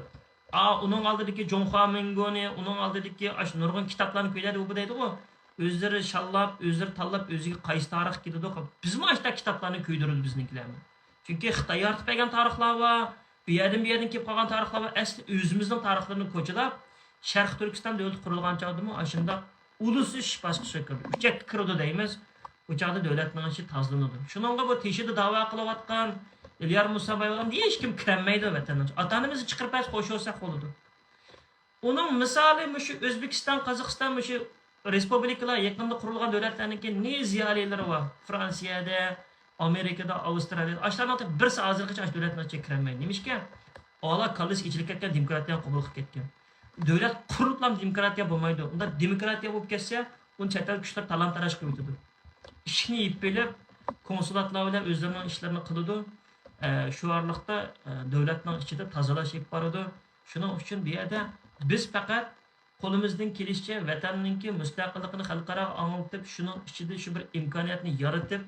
ئا، ئۇنىڭ ئالدىدىكى جۇڭخۇا مىنگونى، ئۇنىڭ ئالدىدىكى ئاشۇ نۇرغۇن كىتابلارنى كۆيدۈردى، ئۇ بۇ دەيدىغۇ. ئۆزلىرى شاللاپ، ئۆزلىرى تاللاپ، ئۆزىگە قايسى تارىخ كېلىدۇ. بىزمۇ ئاشۇنداق كىتابلارنى كۆيدۈرىدۇ بىزنىڭكىلەرمۇ. چۈنكى خىتاي يارىتىپ بەرگەن تارىخلار بار، ئۇ يەردىن بۇ يەردىن كېلىپ قالغان تارىخلار بار. ئەسلى ئۆزىمىزنىڭ تارىخلىرىنى كوچىلاپ، شەرقىي تۈركىستان دۆلىتى قۇرۇلغان چاغدىمۇ ئاشۇنداق ئۇلۇسلىشىش باسقۇچىغا كىرىدۇ. ئۈچەككە كىرىدۇ دەيمىز. ئۇ چاغدا دۆلەتنىڭ ئىچى تازىلىنىدۇ. شۇنىڭغا بۇ تېشىدا داۋا قىلىۋاتقان ئىليار مۇسابايغا ھېچكىم كىرەلمەيدۇ ۋەتەننىڭ ئىچىگە. ئاتا-ئانىمىزنى چىقىرىپ بەرسە خوش بولساق بولىدۇ. ئۇنىڭ مىسالى مۇشۇ ئۆزبېكىستان، قازاقىستان، مۇشۇ رېسپۇبلىكىلار، يېقىندا قۇرۇلغان دۆلەتلەرنىڭكى نى زىيالىيلىرى بار. فرانسىيەدە، ئامېرىكىدا، ئاۋسترالىيەدە. ئاشۇلارنىڭ بىرسى ھازىرغىچە ئاشۇ دۆلەتنىڭ ئىچىگە كىرەلمەيدۇ. نېمىشقا؟ ئالا كاللىسى ئېچىلىپ كەتكەن، دېموكراتىيەنى قوبۇل قىلىپ كەتكەن. دۆلەت قۇرۇلۇپلا دېموكراتىيە بولمايدۇ. ئۇنداق دېموكراتىيە بولۇپ كەتسە، ئۇنى چەت ئەل كۈچلىرى تالان-تاراج قىلىۋېتىدۇ. ئىشىكنى يېپىپ، كونسۇلاتلار بىلەن ئۆزلىرىنىڭ ئىشلىرىنى قىلىدۇ. ئە، شۇ ئارىلىقتا، ئە، دۆلەتنىڭ ئىچىدە تازىلاش ئېلىپ بارىدۇ. شۇنىڭ ئۈچۈن بۇ يەردە بىز پەقەت قولىمىزدىن كېلىشىچە ۋەتەننىڭكى مۇستەقىللىقىنى خەلقئاراغا ئاڭلىتىپ، شۇنىڭ ئىچىدە شۇ بىر ئىمكانىيەتنى يارىتىپ،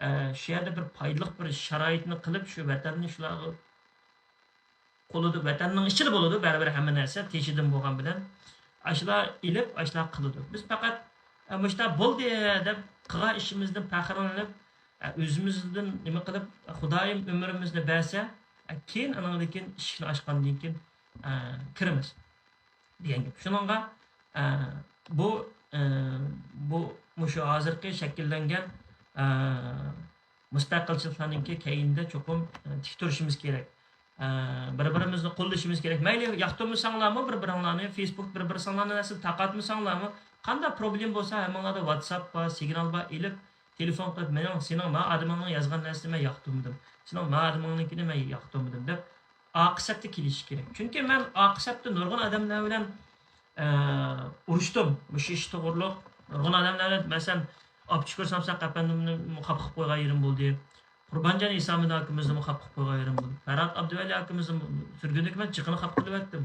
ئە، شۇ يەردە بىر پايدىلىق بىر شارائىتنى قىلىپ، شۇ ۋەتەننى شۇلارغا قولىدا، ۋەتەننىڭ ئىچىدە بولىدۇ، بەرىبىر ھەممە نەرسە تېشىدىن بولغان بىلەن. ئاشۇلار ئېلىپ، ئاشۇلار قىلىدۇ. بىز پەقەت، ئە، مۇشۇنداق بولدى دەپ قىلغان ئىشىمىزدىن پەخىرلىنىپ، ئە، ئۆزىمىزدىن نېمە قىلىپ، خۇدايىم ئۆمرىمىزنى بەرسە، ئە، كېيىن ئانىڭدىن كېيىن ئىشىكنى ئاچقاندىن كېيىن، ئە، كىرىمىز دېگەن گەپ. شۇنىڭغا، ئە، بۇ، ئە، بۇ، مۇشۇ ھازىرقى شەكىللەنگەن، ئە، مۇستەقىلچىلىقلارنىڭكى كەينىدە چوقۇم، ئە، تىك تۇرۇشىمىز كېرەك. ئە، بىر-بىرىمىزنى قوللىشىمىز كېرەك. مەيلى ياقتۇرمىساڭلارمۇ بىر-بىرىڭلارنى، فېيسبۇك بىر-بىرىڭلارنى نەرسە تارقاتمىساڭلارمۇ، قانداق پروبلېما بولسا ھەممىڭلاردا ۋاتساپ بار، سىگنال بار، ئېلىپ تېلېفون قىلىپ، مېنىڭ، سېنىڭ ما ئادىمىڭنىڭ يازغان نەرسىنى مەن ياقتۇرمىدىم، سېنىڭ ما ئادىمىڭنىڭكىنى مەن ياقتۇرمىدىم دەپ ئارقا سەپتە كېلىشىش كېرەك. چۈنكى مەن ئارقا سەپتە نۇرغۇن ئادەملەر بىلەن، ئە، ئۇرۇشتۇم. مۇشۇ ئىش توغرۇلۇق نۇرغۇن ئادەملەر بىلەن، مەسىلەن، ئابدۇشۈكۈر سامساق ئەپەندىمنى خاپا قىلىپ قويغان يېرىم بولدى. قۇربانجان ئىسامىدىن ئاكىمىزنىمۇ خاپا قىلىپ قويغان يېرىم بولدى. پەرھات ئابدۇۋەلى ئاكىمىزنىمۇ سۈرگۈندىكى مەن جىقىنى خاپا قىلىۋەتتىم.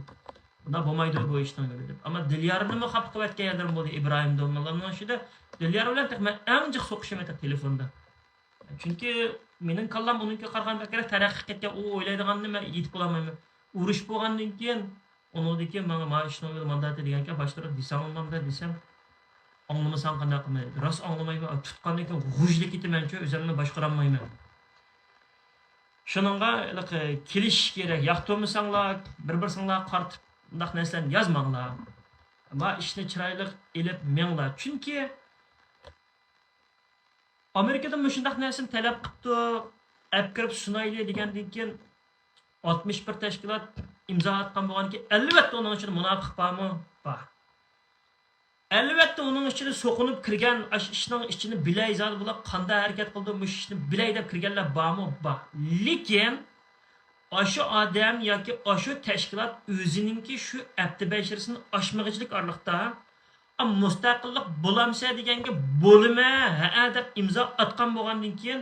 بۇنداق بولمايدۇ بۇ ئىشنىڭ يولى دەپ. ئەمما دىليارنىمۇ خاپا قىلىۋەتكەن يەرلىرىم بولدى. ئىبراھىم دومىلارنىڭ ئىچىدە دىليار بىلەن تېخى مەن ئەڭ جىق سوقۇشۇم ئېتى تېلېفوندا. چۈنكى مېنىڭ كاللام ئۇنىڭكىگە قارىغاندا بەكرەك تەرەققىي قىلىپ كەتكەن، ئۇ ئويلايدىغاننى مەن ئېيتىپ بولالمايمەن. ئۇرۇش بولغاندىن كېيىن، ئۇنىڭدىن كېيىن ماڭا، مانا شۇنىڭ يولى مانداتى دېگەنكەن، باشتا دېسەڭ ئاڭلامدا دېسەم، ئاڭلىمىساڭ قانداق قىلىمەن دېدى. راست ئاڭلىمايمەن، تۇتقاندىن كېيىن غۇژلا كېتىمەنچۇ، ئۆزۈمنى باشقۇرالمايمەن. شۇنىڭغا ھېلىقى كېلىشىش كېرەك. ياقتۇرمىساڭلار، بىر-بىرسىڭلارغا قارىتىپ بۇنداق نەرسىلەرنى يازماڭلار. ما ئىشنى چىرايلىق ئېلىپ مېڭىڭلار. چۈنكى ئامېرىكىدىن مۇشۇنداق نەرسىنى تەلەپ قىپتۇ، ئەپ كىرىپ سۇنايلى دېگەندىن كېيىن، ئاتمىش بىر تەشكىلات ئىمزا ئاتقان بولغاندىكىن، ئەلۋەتتە ئۇنىڭ ئىچىدە مۇناپىق بارمۇ؟ بار. ئەلۋەتتە، ئۇنىڭ ئىچىدە سوقۇنۇپ كىرگەن، ئاشۇ ئىشنىڭ ئىچىنى بىلەي زادى، بۇلار قانداق ھەرىكەت قىلىدۇ، مۇشۇ ئىشنى بىلەي دەپ كىرگەنلەر بارمۇ؟ بار. لېكىن ئاشۇ ئادەم ياكى ئاشۇ تەشكىلات ئۆزىنىڭكى شۇ ھەپتە بەشىرىسىنى ئاشمىغۇچىلىك ئارىلىقتا، ئا، مۇستەقىللىق بولامسە دېگەنگە، بولىمەن، ھەئە دەپ ئىمزا ئاتقان بولغاندىن كېيىن،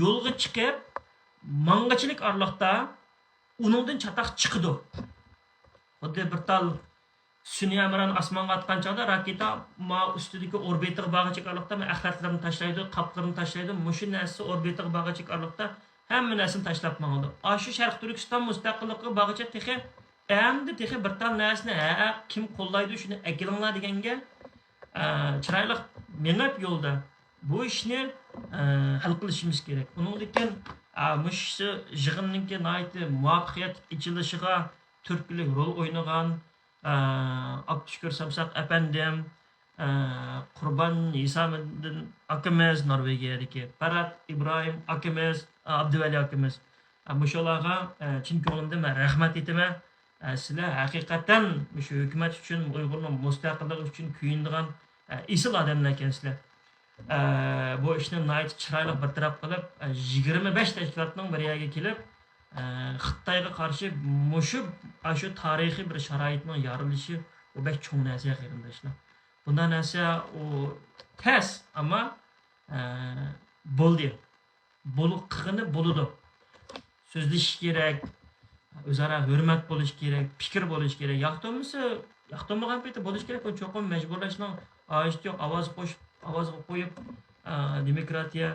يولغا چىقىپ ماڭغۇچىلىك ئارىلىقتا ئۇنىڭدىن چاتاق چىقىدۇ. خۇددى بىر تال سۈنئىي ھەمراھنى ئاسمانغا ئاتقان چاغدا راكېتا ما ئۈستىدىكى ئوربىتىغا بارغۇچىلىك ئارىلىقتا ما ئەخلەتلىرىنى تاشلايدۇ، قاپلىرىنى تاشلايدۇ. مۇشۇ نەرسىسى ئوربىتىغا بارغۇچىلىك ئارىلىقتا ھەممە نەرسىنى تاشلاپ ماڭىدۇ. ئاشۇ شەرقىي تۈركىستان مۇستەقىللىقىغا بارغۇچە تېخى، ئەمدى تېخى بىر تال نەرسىنى، ھە، كىم قوللايدۇ، شۇنى ئەكېلىڭلار دېگەنگە، ئە، چىرايلىق مېڭىپ يولدا بۇ ئىشنى، ئە، ھەل قىلىشىمىز كېرەك. ئۇنىڭدىن كېيىن، ئە، مۇشۇ يىغىننىڭكى ناھايىتى مۇۋەپپەقىيەتلىك ئېچىلىشىغا تۈرتكىلىك رول ئوينىغان، ئە، ئابدۇشۈكۈر سامساق ئەپەندىم، ئە، قۇربان ھېسامىدىن ئاكىمىز، نورۋېگىيەدىكى پەرھات ئىبراھىم ئاكىمىز، ئە، ئابدۇۋەلى ئاكىمىز، ئە، مۇشۇلارغا، ئە، چىن كۆڭلۈمدىن مەن رەھمەت ئېيتىمەن. ئە، سىلەر ھەقىقەتەن مۇشۇ ھۆكۈمەت ئۈچۈن، ئۇيغۇرنىڭ مۇستەقىللىقى ئۈچۈن كۆيۈنىدىغان، ئە، ئېسىل ئادەملەركەنسىلەر. ئە، بۇ ئىشنى ناھايىتى چىرايلىق بىر تەرەپ قىلىپ، ئە، يىگىرمە بەش تەشكىلاتنىڭ بىر يەرگە كېلىپ، ئە، خىتايغا قارشى مۇشۇ، ئاشۇ تارىخىي بىر شارائىتنىڭ يارىلىشى، بۇ بەك چوڭ نەرسە، قېرىنداشلار. بۇنداق نەرسە ئۇ تەس، ئەمما، ئە، بولدى. بول-، قىلغىنى بولىدۇ. سۆزلىشىش كېرەك، ئۆزئارا ھۆرمەت بولۇش كېرەك، پىكىر بولۇش كېرەك. ياقتۇرمىسا، ياقتۇرمىغان پېتى بولۇش كېرەك. ئۇنى چوقۇم مەجبۇرلاشنىڭ ھاجىتى يوق. ئاۋاز قوشۇپ، ئاۋازغا قويۇپ، ئا، دېموكراتىيە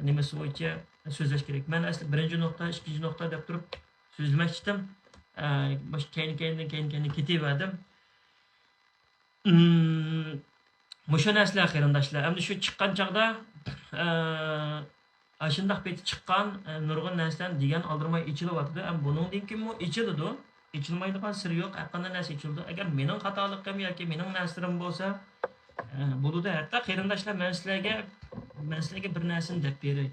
نېمىسى بويىچە سۆزلەش كېرەك. مەن ئەسلى بىرىنچى نۇقتا، ئىككىنچى نۇقتا دەپ تۇرۇپ سۆزلىمەكچىدىم. ئا، مۇشۇ كەينى-كەينىدىن، كەينى-كەينىدىن كېتىۋەردىم. ئىم، مۇشۇ نەرسىلەر، قېرىنداشلار. ئەمدى شۇ چىققان چاغدا، ئە، ئاشۇنداق پېتى چىققان، ئە، نۇرغۇن نەرسىلەرنى دېگەن ئالدىرىماي ئېچىلىۋاتىدۇ. ئەمما بۇنىڭدىن كېيىنمۇ ئېچىلىدۇ. ئېچىلمايدىغان سىر يوق. ھەرقانداق نەرسە ئېچىلىدۇ. ئەگەر مېنىڭ خاتالىقىم ياكى مېنىڭ نەرسىلىرىم بولسا، ئە، بولىدۇ. ھەتتا قېرىنداشلار، مەن سىلەرگە، مەن سىلەرگە بىر نەرسىنى دەپ بېرەي.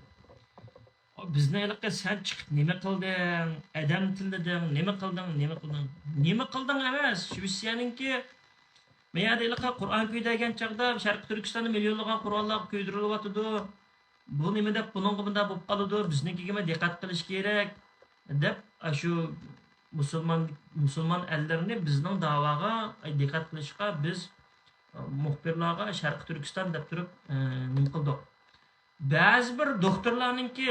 بىزنى ھېلىقى سەن چىقىپ نېمە قىلدىڭ، ئادەم تىللىدىڭ، نېمە قىلدىڭ، نېمە قىلدىڭ، نېمە قىلدىڭ ئەمەس، شىۋېتسىيەنىڭكى مەيەدە ھېلىقى قۇرئان كۆيدۈرگەن چاغدا شەرقىي تۈركىستاندا مىليونلىغان قۇرئانلار كۆيدۈرۈلۈۋاتىدۇ. بۇ نېمە دەپ بۇنىڭغا بۇنداق بولۇپ قالىدۇ، بىزنىڭكىگىمۇ دىققەت قىلىش كېرەك دەپ، ئاشۇ مۇسۇلمان، مۇسۇلمان ئەللىرىنى بىزنىڭ داۋاغا دىققەت قىلىشقا بىز مۇخبىرلارغا شەرقىي تۈركىستان دەپ تۇرۇپ، ئە، نېمە قىلدۇق. بەزى بىر دوكتورلارنىڭكى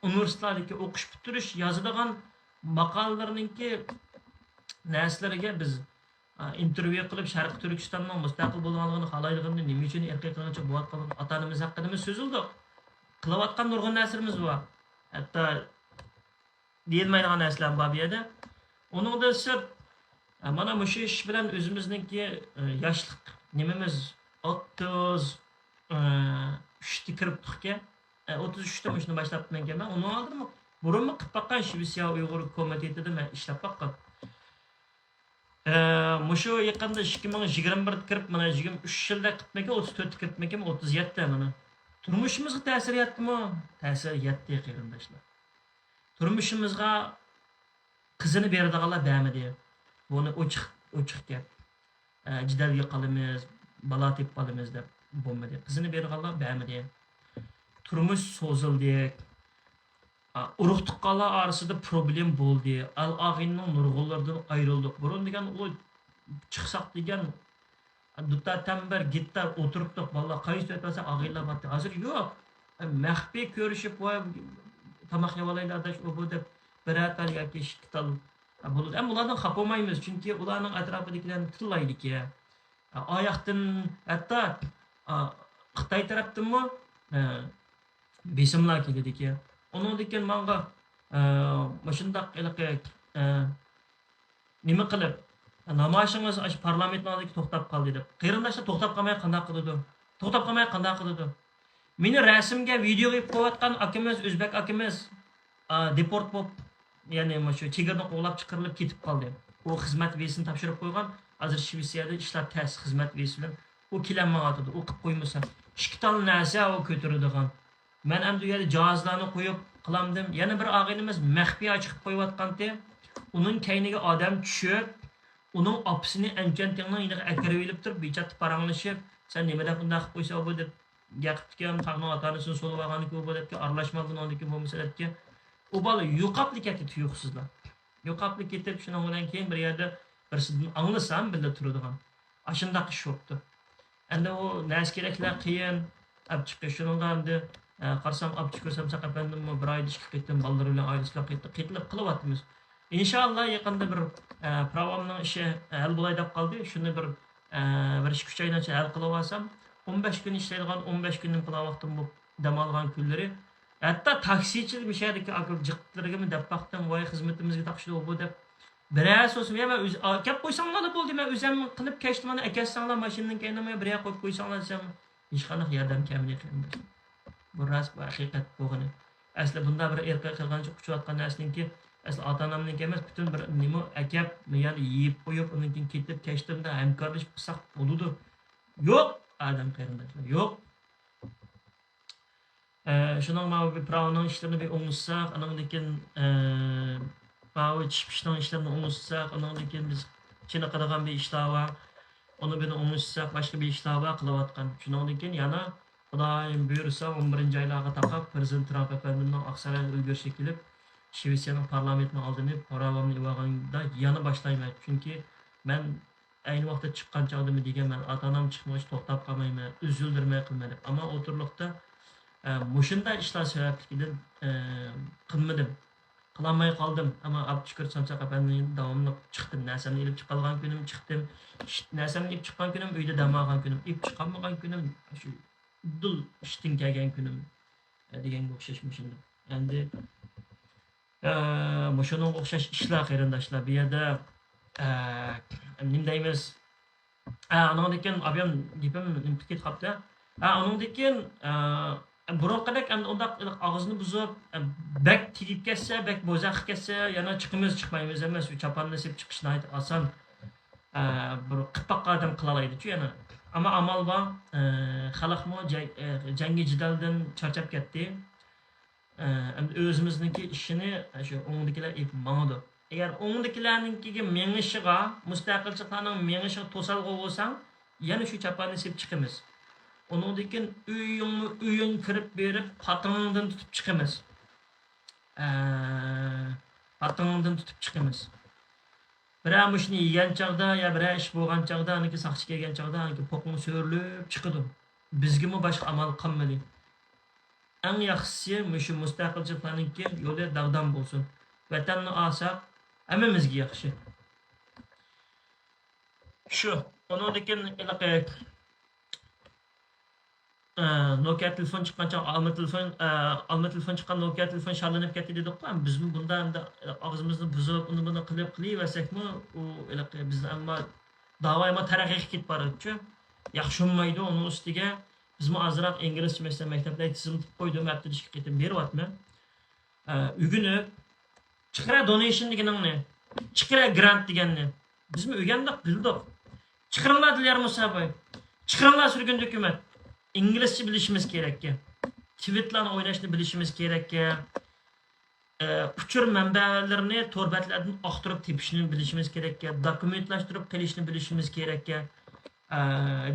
ئۇنىۋېرسىتېتلاردىكى ئوقۇش پۈتتۈرۈش، يازىدىغان ماقالىلىرىنىڭكى نەرسىلىرىگە بىز، ئا، ئىنتېرۋيۇ قىلىپ، شەرقىي تۈركىستاننىڭ مۇستەقىل بولغانلىقىنى خالايدىغىنىنى، نېمە ئۈچۈن ئىرقىي قىرغىنچىلىق بولۇۋاتقانلىقىنى، ئاتا-ئانىمىز ھەققىدىمۇ سۆزلىدۇق. قىلىۋاتقان نۇرغۇن نەرسىلىرىمىز بار. ھەتتا دېيىلمەيدىغان نەرسىلەر بار بۇ يەردە. ئۇنىڭدىن سىرت، ئە، مانا مۇشۇ ئىش بىلەن ئۆزىمىزنىڭكى، ئە، ياشلىق نېمىمىز ئوتتۇز، ئە، ئۈچتە كىرىپتۇقكەن. ئە، ئوتتۇز ئۈچتە مۇشۇنى باشلاپتىمەنكەن مەن. ئۇنىڭ ئالدىدا بۇرۇنمۇ قىلىپ باققان شىۋېتسىيە ئۇيغۇر كومىتېتىدا مەن ئىشلەپ باققان. ئە، مۇشۇ يېقىندا ئىككى مىڭ يىگىرمە بىردە كىرىپ، مانا يىگىرمە ئۈچ يىلدا قىپتىمەنكەن، ئوتتۇز تۆتتە كىرىپتىمەنكەن، ئوتتۇز يەتتە مانا. تۇرمۇشىمىزغا تەسىر يەتتىمۇ؟ تەسىر يەتتى، قېرىنداشلار. تۇرمۇشىمىزغا قىزىنى بېرىدىغانلار بەرمىدى. بۇنى ئوچۇق، ئوچۇق گەپ. ئە، جېدەلگە قالىمىز، بالا تېپىپ قالىمىز دەپ بولمىدى. قىزىنى بېرىدىغانلار بەرمىدى. تۇرمۇش سوزۇلدى. ئا، ئۇرۇق-تۇغقانلار ئارىسىدا پروبلېما بولدى. ئەل-ئاغىنىنىڭ نۇرغۇنلىرىدىن ئايرىلدۇق. بۇرۇن دېگەن ئۇ چىقساق دېگەن، دۇتار تەمبەر، گىتار ئولتۇرۇپتۇق. بالىلار قايسى تۆت بەرسە ئاغىنىلەر بارتتى. ھازىر يوق. مەخپىي كۆرۈشۈپ، ۋاي، تاماق يەۋالايلى ئاداش، ئۇ بۇ دەپ بىرەر تال ياكى ئىككى تال بولىدۇ. ئەمما ئۇلاردىن خاپا بولمايمىز، چۈنكى ئۇلارنىڭ ئەتراپىدىكىلەرنى تىللايدىكەن. ئاياقتىن ھەتتا، ئا، خىتاي تەرەپتىنمۇ، ئە، بېسىملار كېلىدىكەن. ئۇنىڭدىن كېيىن ماڭا، ئە، مۇشۇنداق ھېلىقى، ئە، نېمە قىلىپ، نامايىشىڭىز ئاشۇ پارلامېنتنىڭ ئالدىدىكى توختاپ قالدى دەپ. قېرىنداشلار توختاپ قالماي قانداق قىلىدۇ؟ توختاپ قالماي قانداق قىلىدۇ؟ مېنى رەسىمگە، ۋىدېئوغا ئېلىپ قويۇۋاتقان ئاكىمىز، ئۆزبەك ئاكىمىز، ئا، دېپورت بولۇپ، يەنى مۇشۇ چېگرىدىن قوغلاپ چىقىرىلىپ كېتىپ قالدى. ئۇ خىزمەت ۋىزىسىنى تاپشۇرۇپ قويغان. ھازىر شىۋېتسىيەدە ئىشلار تەس، خىزمەت ۋىزىسى بىلەن. ئۇ كېلەلمەيۋاتىدۇ. ئۇ قىلىپ قويمىسا. ئىككى تال نەرسە ئۇ كۆتۈرىدىغان. مەن ئەمدى ئۇ يەردە جاھازلارنى قويۇپ قىلامدىم. يەنە بىر ئاغىنىمىز مەخپىي چىقىپ قويۇۋاتقانتى. ئۇنىڭ كەينىگە ئادەم چۈشۈپ، ئۇنىڭ ئاپىسىنى ئەنچۈەنتىڭنىڭ يېنىغا ئەكىرىۋېلىپتۇ، بىچارە پاراڭلىشىپ، سەن نېمە دەپ ئۇنداق قىلىپ قويسا بۇ دەپ گەپ قىپتىكەن، تاغنىڭ ئاتا-ئانىسىنى سولىۋالغاندىكىن بۇ دەپتىكەن، ئارىلاشما بۇنىڭدىكىن بولمىسا دەپتىكەن. ئۇ بالا يوقاپلا كەتتى تۇيۇقسىزلا. يوقاپلا كېتىپ، شۇنىڭ بىلەن كېيىن بىر يەردە بىرسىدىن ئاڭلىسام، بىللە تۇرىدىغان. ئاشۇنداق ئىش بوپتۇ. ئەمدى ئۇ نەرسە كېرەكلەر قىيىن. ئاپچىقى شۇنىڭغا ئەمدى، ئە، قارىسام، ئاپچىقى سامساق ئەپەندىممۇ بىر ئايدا ئىككى قېتىم بالىلىرى بىلەن ئائىلىسى بىلەن قېتىپ، قېتىلىپ قېلىۋاتىمىز. ئىنشاللا يېقىندا بىر، ئە، پىراۋامنىڭ ئىشى ھەل بولاي دەپ قالدى. شۇنى بىر، ئە، بىر ئىككى ئۈچ ئاينىڭ ئىچىدە ھەل قىلىۋالسام، ئون بەش كۈن ئىشلەيدىغان، ئون بەش كۈننىڭ قالا ۋاقتىم بولۇپ دەم ئالغان كۈنلىرى. ھەتتا تاكسىچىلار مۇشۇ يەردىكى ئاكا جىقلىرىگىمۇ دەپ باقتىم، ۋاي خىزمىتىمىزگە تاقىشىدۇ بۇ دەپ. بىرەر سۆز، يا مەن ئۆز-، ئا، ئەكەپ قويساڭلارلا بولدى، مەن ئۆزۈم قىلىپ كەچتىم، مانا ئەكەتسەڭلار ماشىنىنىڭ كەينىدە، مانا بىر يەرگە قويۇپ قويساڭلار دېسەم، ھېچقانداق ياردەم كەلمىدى قېرىنداشلار. بۇ راست، بۇ ھەقىقەت بولغىنى. ئەسلى بۇنداق بىر ئىرقىي قىرغىنچىلىق ئۇچۇۋاتقان نەرسىنىڭكى، ئەسلى ئاتا-ئانامنىڭكى ئەمەس، پۈتۈن بىر نېمە ئەكەپ، يەنە يېيىپ قويۇپ، ئۇنىڭ كېيىن كېتىپ كەچتىمدە ھەمكارلىشىپ قىلساق بولىدۇ. يوق ئادەم قېرىنداشلار، يوق. ئە، شۇنىڭ ماۋۇ بىر پىراۋنىڭ ئىشلىرىنى بىر ئوڭشىساق، ئانىڭدىن كېيىن، ئە، ماۋۇ چىشپىشنىڭ ئىشلىرىنى ئوڭشىساق، ئانىڭدىن كېيىن بىز چېنىقىدىغان بىر ئىشلار بار. ئۇنى بىر ئوڭشىساق، باشقا بىر ئىشلار بار قىلىۋاتقان. شۇنىڭدىن كېيىن يەنە خۇدايىم بۇيرۇسا، ئون بىرىنچى ئايلارغا تاقاپ پىرېزىدېنت ترامپ ئەپەندىمنىڭ ئاقسارايغا ئۈلگۈرۈشكە كېلىپ، شىۋېتسىيەنىڭ پارلامېنتىنىڭ ئالدىنى پىراۋامنى ئېلىۋالغاندا يەنە باشلايمەن. چۈنكى مەن ئەينى ۋاقىتتا چىققان چاغدىمۇ دېگەن، مەن ئاتا-ئانام چىقمىغۇچە توختاپ قالمايمەن، ئۈزۈلدۈرمەي قىلىمەن دەپ. ئەمما ئوتتۇرىلىقتا، ئە، مۇشۇنداق ئىشلار سەۋەبلىكىدىن، ئە، قىلمىدىم. قىلالماي قالدىم. ئەمما ئابدۇشۈكۈر سامساق ئەپەندىنىڭ يېنىدا داۋاملىق چىقتىم. نەرسەمنى ئېلىپ چىقالىغان كۈنۈم چىقتىم. ئىش-، نەرسەمنى ئېلىپ چىققان كۈنۈم ئۆيدە دەم ئالغان كۈنۈم. ئېلىپ چىقالمىغان كۈنۈم شۇ دۇل ئىشتىن كەلگەن كۈنۈم، ئە، دېگەنگە ئوخشاش مۇشۇنداق. ئەمدى ئە، مۇشۇنىڭغا ئوخشاش ئىشلار، قېرىنداشلار، بۇ يەردە، ئە، نېمە دەيمىز؟ ئە، ئانىڭدىن كېيىن ئابىيام گېپىم نېمە قىلىپ كېتىپ قاپتۇ. ئە، ئانىڭدىن كېيىن، ئە، بۇرۇنقىدەك ئەمدى ئۇنداق ئاغزىنى بۇزۇپ، ئە، بەك تېگىپ كەتسە، بەك بوزەك قىلىپ كەتسە، يەنە چىقىمىز، چىقمايمىز ئەمەس، شۇ چاپاننى سېلىپ چىقىش ناھايىتى ئاسان. ئە، بىر قىپاققا ئادەم قىلالايدىچۇ يەنە. ئەمما ئامال بار، ئە، خەلقمۇ جەڭ-، ئە، جەڭگى جېدەلدىن چارچاپ كەتتى. ئە، ئەمدى ئۆزىمىزنىڭكى ئىشىنى شۇ ئوڭدىكىلەر ئېلىپ ماڭىدۇ. ئەگەر ئوڭدىكىلەرنىڭكىگە مېڭىشىغا، مۇستەقىلچىلىقلارنىڭ مېڭىشىغا توسالغۇ بولساڭ، يەنە شۇ چاپاننى سېلىپ چىقىمىز. ئۇنىڭدىن كېيىن ئۆيۈڭمۇ ئۆيۈڭ كىرىپ بېرىپ، پاتىڭىڭدىن تۇتۇپ چىقىمىز. ئە، پاتىڭىڭدىن تۇتۇپ چىقىمىز. بىرەر مۇشۇنى يېگەن چاغدا يا بىرەر ئىش بولغان چاغدا، ئانىكى ساقچى كەلگەن چاغدا، ئانىكى پوقۇڭ سۆرۈلۈپ چىقىدۇ. بىزگىمۇ باشقا ئامال قالمىدى. ئەڭ ياخشىسى مۇشۇ مۇستەقىلچىلىقلارنىڭكى يولى داغدام بولسۇن. ۋەتەننى ئالساق، ھەممىمىزگە ياخشى. شۇ. ئۇنىڭدىن كېيىن ھېلىقى، ئە، نوكىيا تېلېفون چىققان چاغ، ئالما تېلېفون، ئە، ئالما تېلېفون چىققان، نوكىيا تېلېفون شاللىنىپ كەتتى دېدۇققۇ. بىزمۇ بۇندا ئەمدى ئاغزىمىزنى بۇزۇپ، ئۇنى بۇنى قىلىپ قىلىۋەرسەكمۇ، ئۇ ھېلىقى بىزنى ئەمما داۋا ئەمما تەرەققىي قىلىپ كېتىپ بارىدىچۇ. ياخشى بولمايدۇ. ئۇنىڭ ئۈستىگە بىزمۇ ئازراق ئىنگلىزچە، مەسىلەن، مەكتەپلەرگە تىزىملىتىپ قويدۇم، ھەپتىدە ئىككى قېتىم بېرىۋاتىمەن. ئە، ئۆگىنىپ، چىقىرە دونېيشن دېگىنىڭنى، چىقىرە گرانت دېگەننى. بىزمۇ ئۆگەندۇق، بىلدۇق. چىقىرىڭلار دىليار مۇساباي. چىقىرىڭلار سۈرگۈندە ھۆكۈمەت. ئىنگلىزچە بىلىشىمىز كېرەككەن. تىۋىتلارنى ئويناشنى بىلىشىمىز كېرەككەن. ئە، ئۇچۇر مەنبەلىرىنى تور بەتلەردىن ئاختۇرۇپ تېپىشنى بىلىشىمىز كېرەككەن. دوكۇمېنتلاشتۇرۇپ قېلىشنى بىلىشىمىز كېرەككەن. ئە،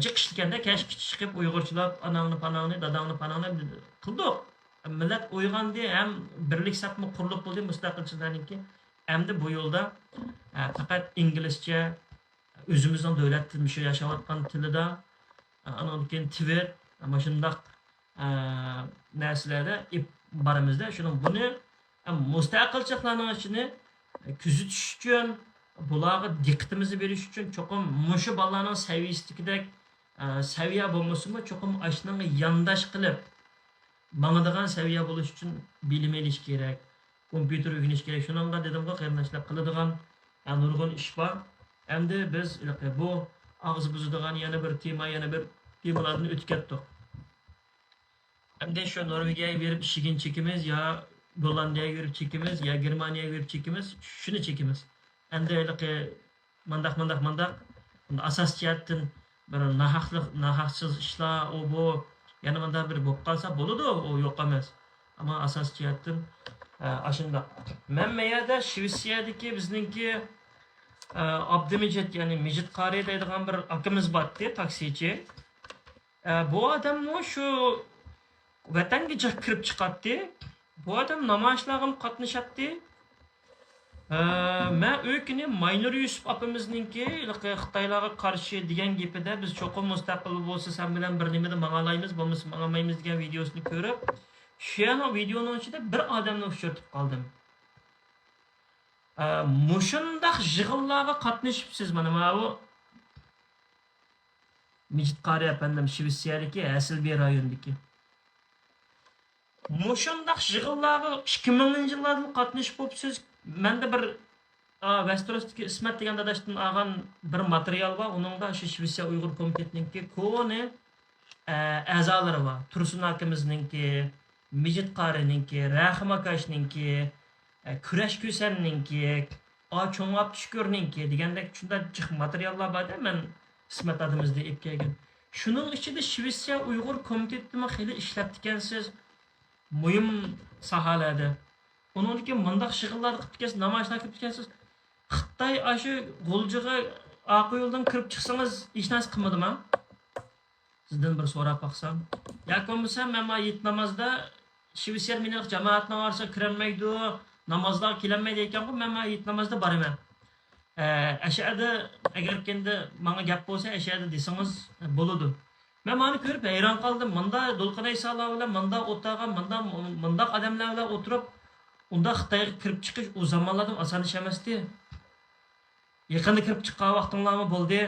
جىق ئىشلىگەندە كەچكىچە چىقىپ ئۇيغۇرچىلاپ، ئاناڭنى پاناڭنى، داداڭنى پاناڭنى قىلدۇق. مىللەت ئويغاندى ھەم بىرلىك سەپمۇ قۇرۇلۇپ بولدى مۇستەقىلچىلەرنىڭكى. ئەمدى بۇ يولدا، ئە، پەقەت ئىنگلىزچە، ئۆزىمىزنىڭ دۆلەت تىلى، مۇشۇ ياشاۋاتقان تىلىدا، ئە، ئانىڭدىن كېيىن تىۋىت، مۇشۇنداق ئە، نەرسىلەردە ئېلىپ بارىمىزدە، شۇنىڭ بۇنى، ئە، مۇستەقىلچىلىقلارنىڭ ئىشىنى كۆزىتىش ئۈچۈن، بۇلارغا دىققىتىمىزنى بېرىش ئۈچۈن چوقۇم مۇشۇ بالىلارنىڭ سەۋىيەسىدىكىدەك، ئە، سەۋىيە بولمىسىمۇ، چوقۇم ئاشۇنىڭغا يانداش قىلىپ ماڭىدىغان سەۋىيە بولۇش ئۈچۈن بىلىم ئېلىش كېرەك. كومپيۇتېر ئۆگىنىش كېرەك. شۇنىڭغا دېدىمغۇ، قېرىنداشلار، قىلىدىغان، ئە، نۇرغۇن ئىش بار. ئەمدى بىز ھېلىقى بۇ ئاغزى بۇزىدىغان يەنە بىر تېما، يەنە بىر تېمىلاردىن ئۆتۈپ كەتتۇق. ئەمدى شۇ نورۋېگىيەگە بېرىپ ئىشىگىنى چېكىمىز يا گوللاندىيەگە بېرىپ چېكىمىز يا گېرمانىيەگە بېرىپ چېكىمىز، شۇنى چېكىمىز. ئەمدى ھېلىقى مانداق، مانداق، مانداق. ئاساسىي جەھەتتىن بىر ناھەقلىق، ناھەقسىز ئىشلار، ئۇ بۇ، يەنە مۇنداق بىر بولۇپ قالسا بولىدۇ، ئۇ يوق ئەمەس. ئەمما ئاساسىي جەھەتتىن، ئە، ئاشۇنداق. مەن مەيەردە شىۋېتسىيەدىكى بىزنىڭكى، ئابدۇمىجىت، يەنى مىجىت قارى دەيدىغان بىر ئاكىمىز بارتتى، تاكسىچى. ئە، بۇ ئادەممۇ شۇ ۋەتەنگە جىق كىرىپ چىقاتتى. بۇ ئادەم نامايىشلارغىمۇ قاتنىشاتتى. ئە، مەن ئۆ كۈنى ماينۇر يۈسۈپ ئاپىمىزنىڭكى ھېلىقى خىتايلارغا قارشى دېگەن گېپىدە، بىز چوقۇم مۇستەقىل بولسا سەن بىلەن بىر نېمىدە ماڭالايمىز، بولمىسا ماڭالمايمىز دېگەن ۋىدىيوسىنى كۆرۈپ، شۇ يەرنىڭ ۋىدىيونىڭ ئىچىدە بىر ئادەمنى ئۇچرىتىپ قالدىم. ئە، مۇشۇنداق يىغىنلارغا قاتنىشىپسىز، مانا ماۋۇ مىجىت قارى ئەپەندىم، شىۋېتسىيەدىكى ھەسىلبى رايونىدىكى. مۇشۇنداق يىغىنلارغا ئىككى مىڭىنچى يىللاردىن قاتنىشىپ بوپسىز. مەندە بىر، ئا، ۋەستېروستىكى ئىسمەت دېگەن داداشتىن ئالغان بىر ماتېرىيال بار. ئۇنىڭدا شۇ شىۋېتسىيە ئۇيغۇر كومىتېتىنىڭكى كونا، ئە، ئەزالىرى بار. تۇرسۇن ئاكىمىزنىڭكى، مىجىت قارىنىڭكى، رەھىم ئاكاشنىڭكى، ئە، كۈرەش كۈسەننىڭكى، ئا، چوڭ ئابدۇشۈكۈرنىڭكى دېگەندەك شۇنداق جىق ماتېرىياللار بار-دە، مەن ئىسمەت دادىمىزدىن ئېلىپ كەلگەن. شۇنىڭ ئىچىدە شىۋېتسىيە ئۇيغۇر كومىتېتىمۇ خېلى ئىشلەپتىكەنسىز، مۇھىم ساھەلەردە. ئۇنىڭدىن كېيىن مۇنداق يىغىنلاردا قىپتىكەنسىز، نامايىشلار قىپتىكەنسىز. خىتاي ئاشۇ غۇلجىغا ئارقا يولدىن كىرىپ چىقسىڭىز، ھېچ نەرسە قىلمىدىما؟ سىزدىن بىر سوراپ باقسام. ياكى بولمىسا، مەن ما ھېيت نامازدا شىۋېتسىيەدە مېنى جامائەتنىڭ ئارىسىغا كىرەلمەيدۇ، نامازلارغا كېلەلمەيدۇ ئىكەنغۇ، مەن ما ھېيت نامازدا بارىمەن. ئە، ئەشەدە ئەگەر كەندە ماڭا گەپ بولسا، ئەشەدە دېسىڭىز بولىدۇ. مەن مانى كۆرۈپ ھەيران قالدىم. مۇندا دولقۇن ئەيسالار بىلەن مۇندا ئولتۇرغان، مۇندا، مۇنداق ئادەملەر بىلەن ئولتۇرۇپ، ئۇنداق خىتايغا كىرىپ چىقىش ئۇ زامانلاردىن ئاسان ئىش ئەمەستى. يېقىندا كىرىپ چىققان ۋاقتىڭلارمۇ بولدى.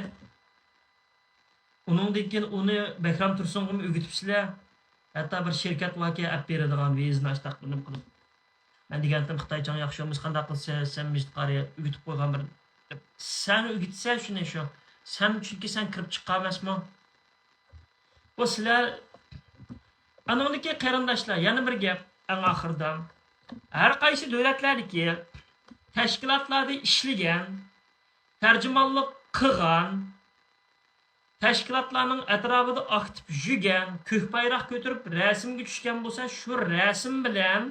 ئۇنىڭدىن كېيىن ئۇنى بەھرام تۇرسۇنغىمۇ ئۆگىتىپسىلەر. ھەتتا بىر شىركەت باركەن ئەپ بېرىدىغان ۋىزىنى ئاشتاق بىلىم قىلىپ. مەن دېگەنتىم، خىتايچاڭ ياخشى بولمىسا قانداق قىلىسەن، سەن مىجىت قارى ئۆگىتىپ قويغان بىر دەپ. سەن ئۆگىتىسەن شۇنى شۇ. سەن، چۈنكى سەن كىرىپ چىققان ئەمەسمۇ. بۇ سىلەر، ئانىڭدىكى قېرىنداشلار، يەنە بىر گەپ، ئەڭ ئاخىرىدا. ھەر قايسى دۆلەتلەردىكى تەشكىلاتلاردا ئىشلىگەن، تەرجىمانلىق قىلغان، تەشكىلاتلارنىڭ ئەتراپىدا ئاكتىپ يۈرگەن، كۆك بايراق كۆتۈرۈپ رەسىمگە چۈشكەن بولسا، شۇ رەسىم بىلەن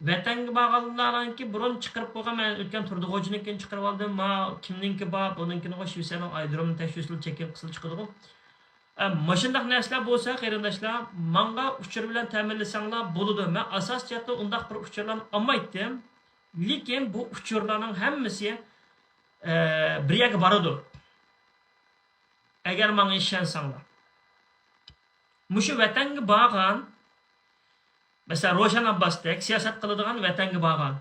ۋەتەنگە بارغانلارنىڭكى بۇرۇن چىقىرىپ قويغان، مەن ئۆتكەن تۇردى خوجىنىڭكىنى چىقىرىۋالدىم، ما كىمنىڭكى بار، بۇنىڭكىنىغۇ شىۋېتسىيەنىڭ ئايرودرومىنى تەكشۈرسىلا چېكىن قىلسىلا چىقىدىغۇ. ئە، مۇشۇنداق نەرسىلەر بولسا، قېرىنداشلار، ماڭا ئۇچۇر بىلەن تەمىنلىسەڭلار بولىدۇ. مەن ئاساسىي جەھەتتىن ئۇنداق بىر ئۇچۇرلارنى ئالمايتتىم. لېكىن بۇ ئۇچۇرلارنىڭ ھەممىسى، ئە، بىر يەرگە بارىدۇ. ئەگەر ماڭا ئىشەنسەڭلار. مۇشۇ ۋەتەنگە بارغان، مەسىلەن، روشەن ئابباستەك سىياسەت قىلىدىغان ۋەتەنگە بارغان.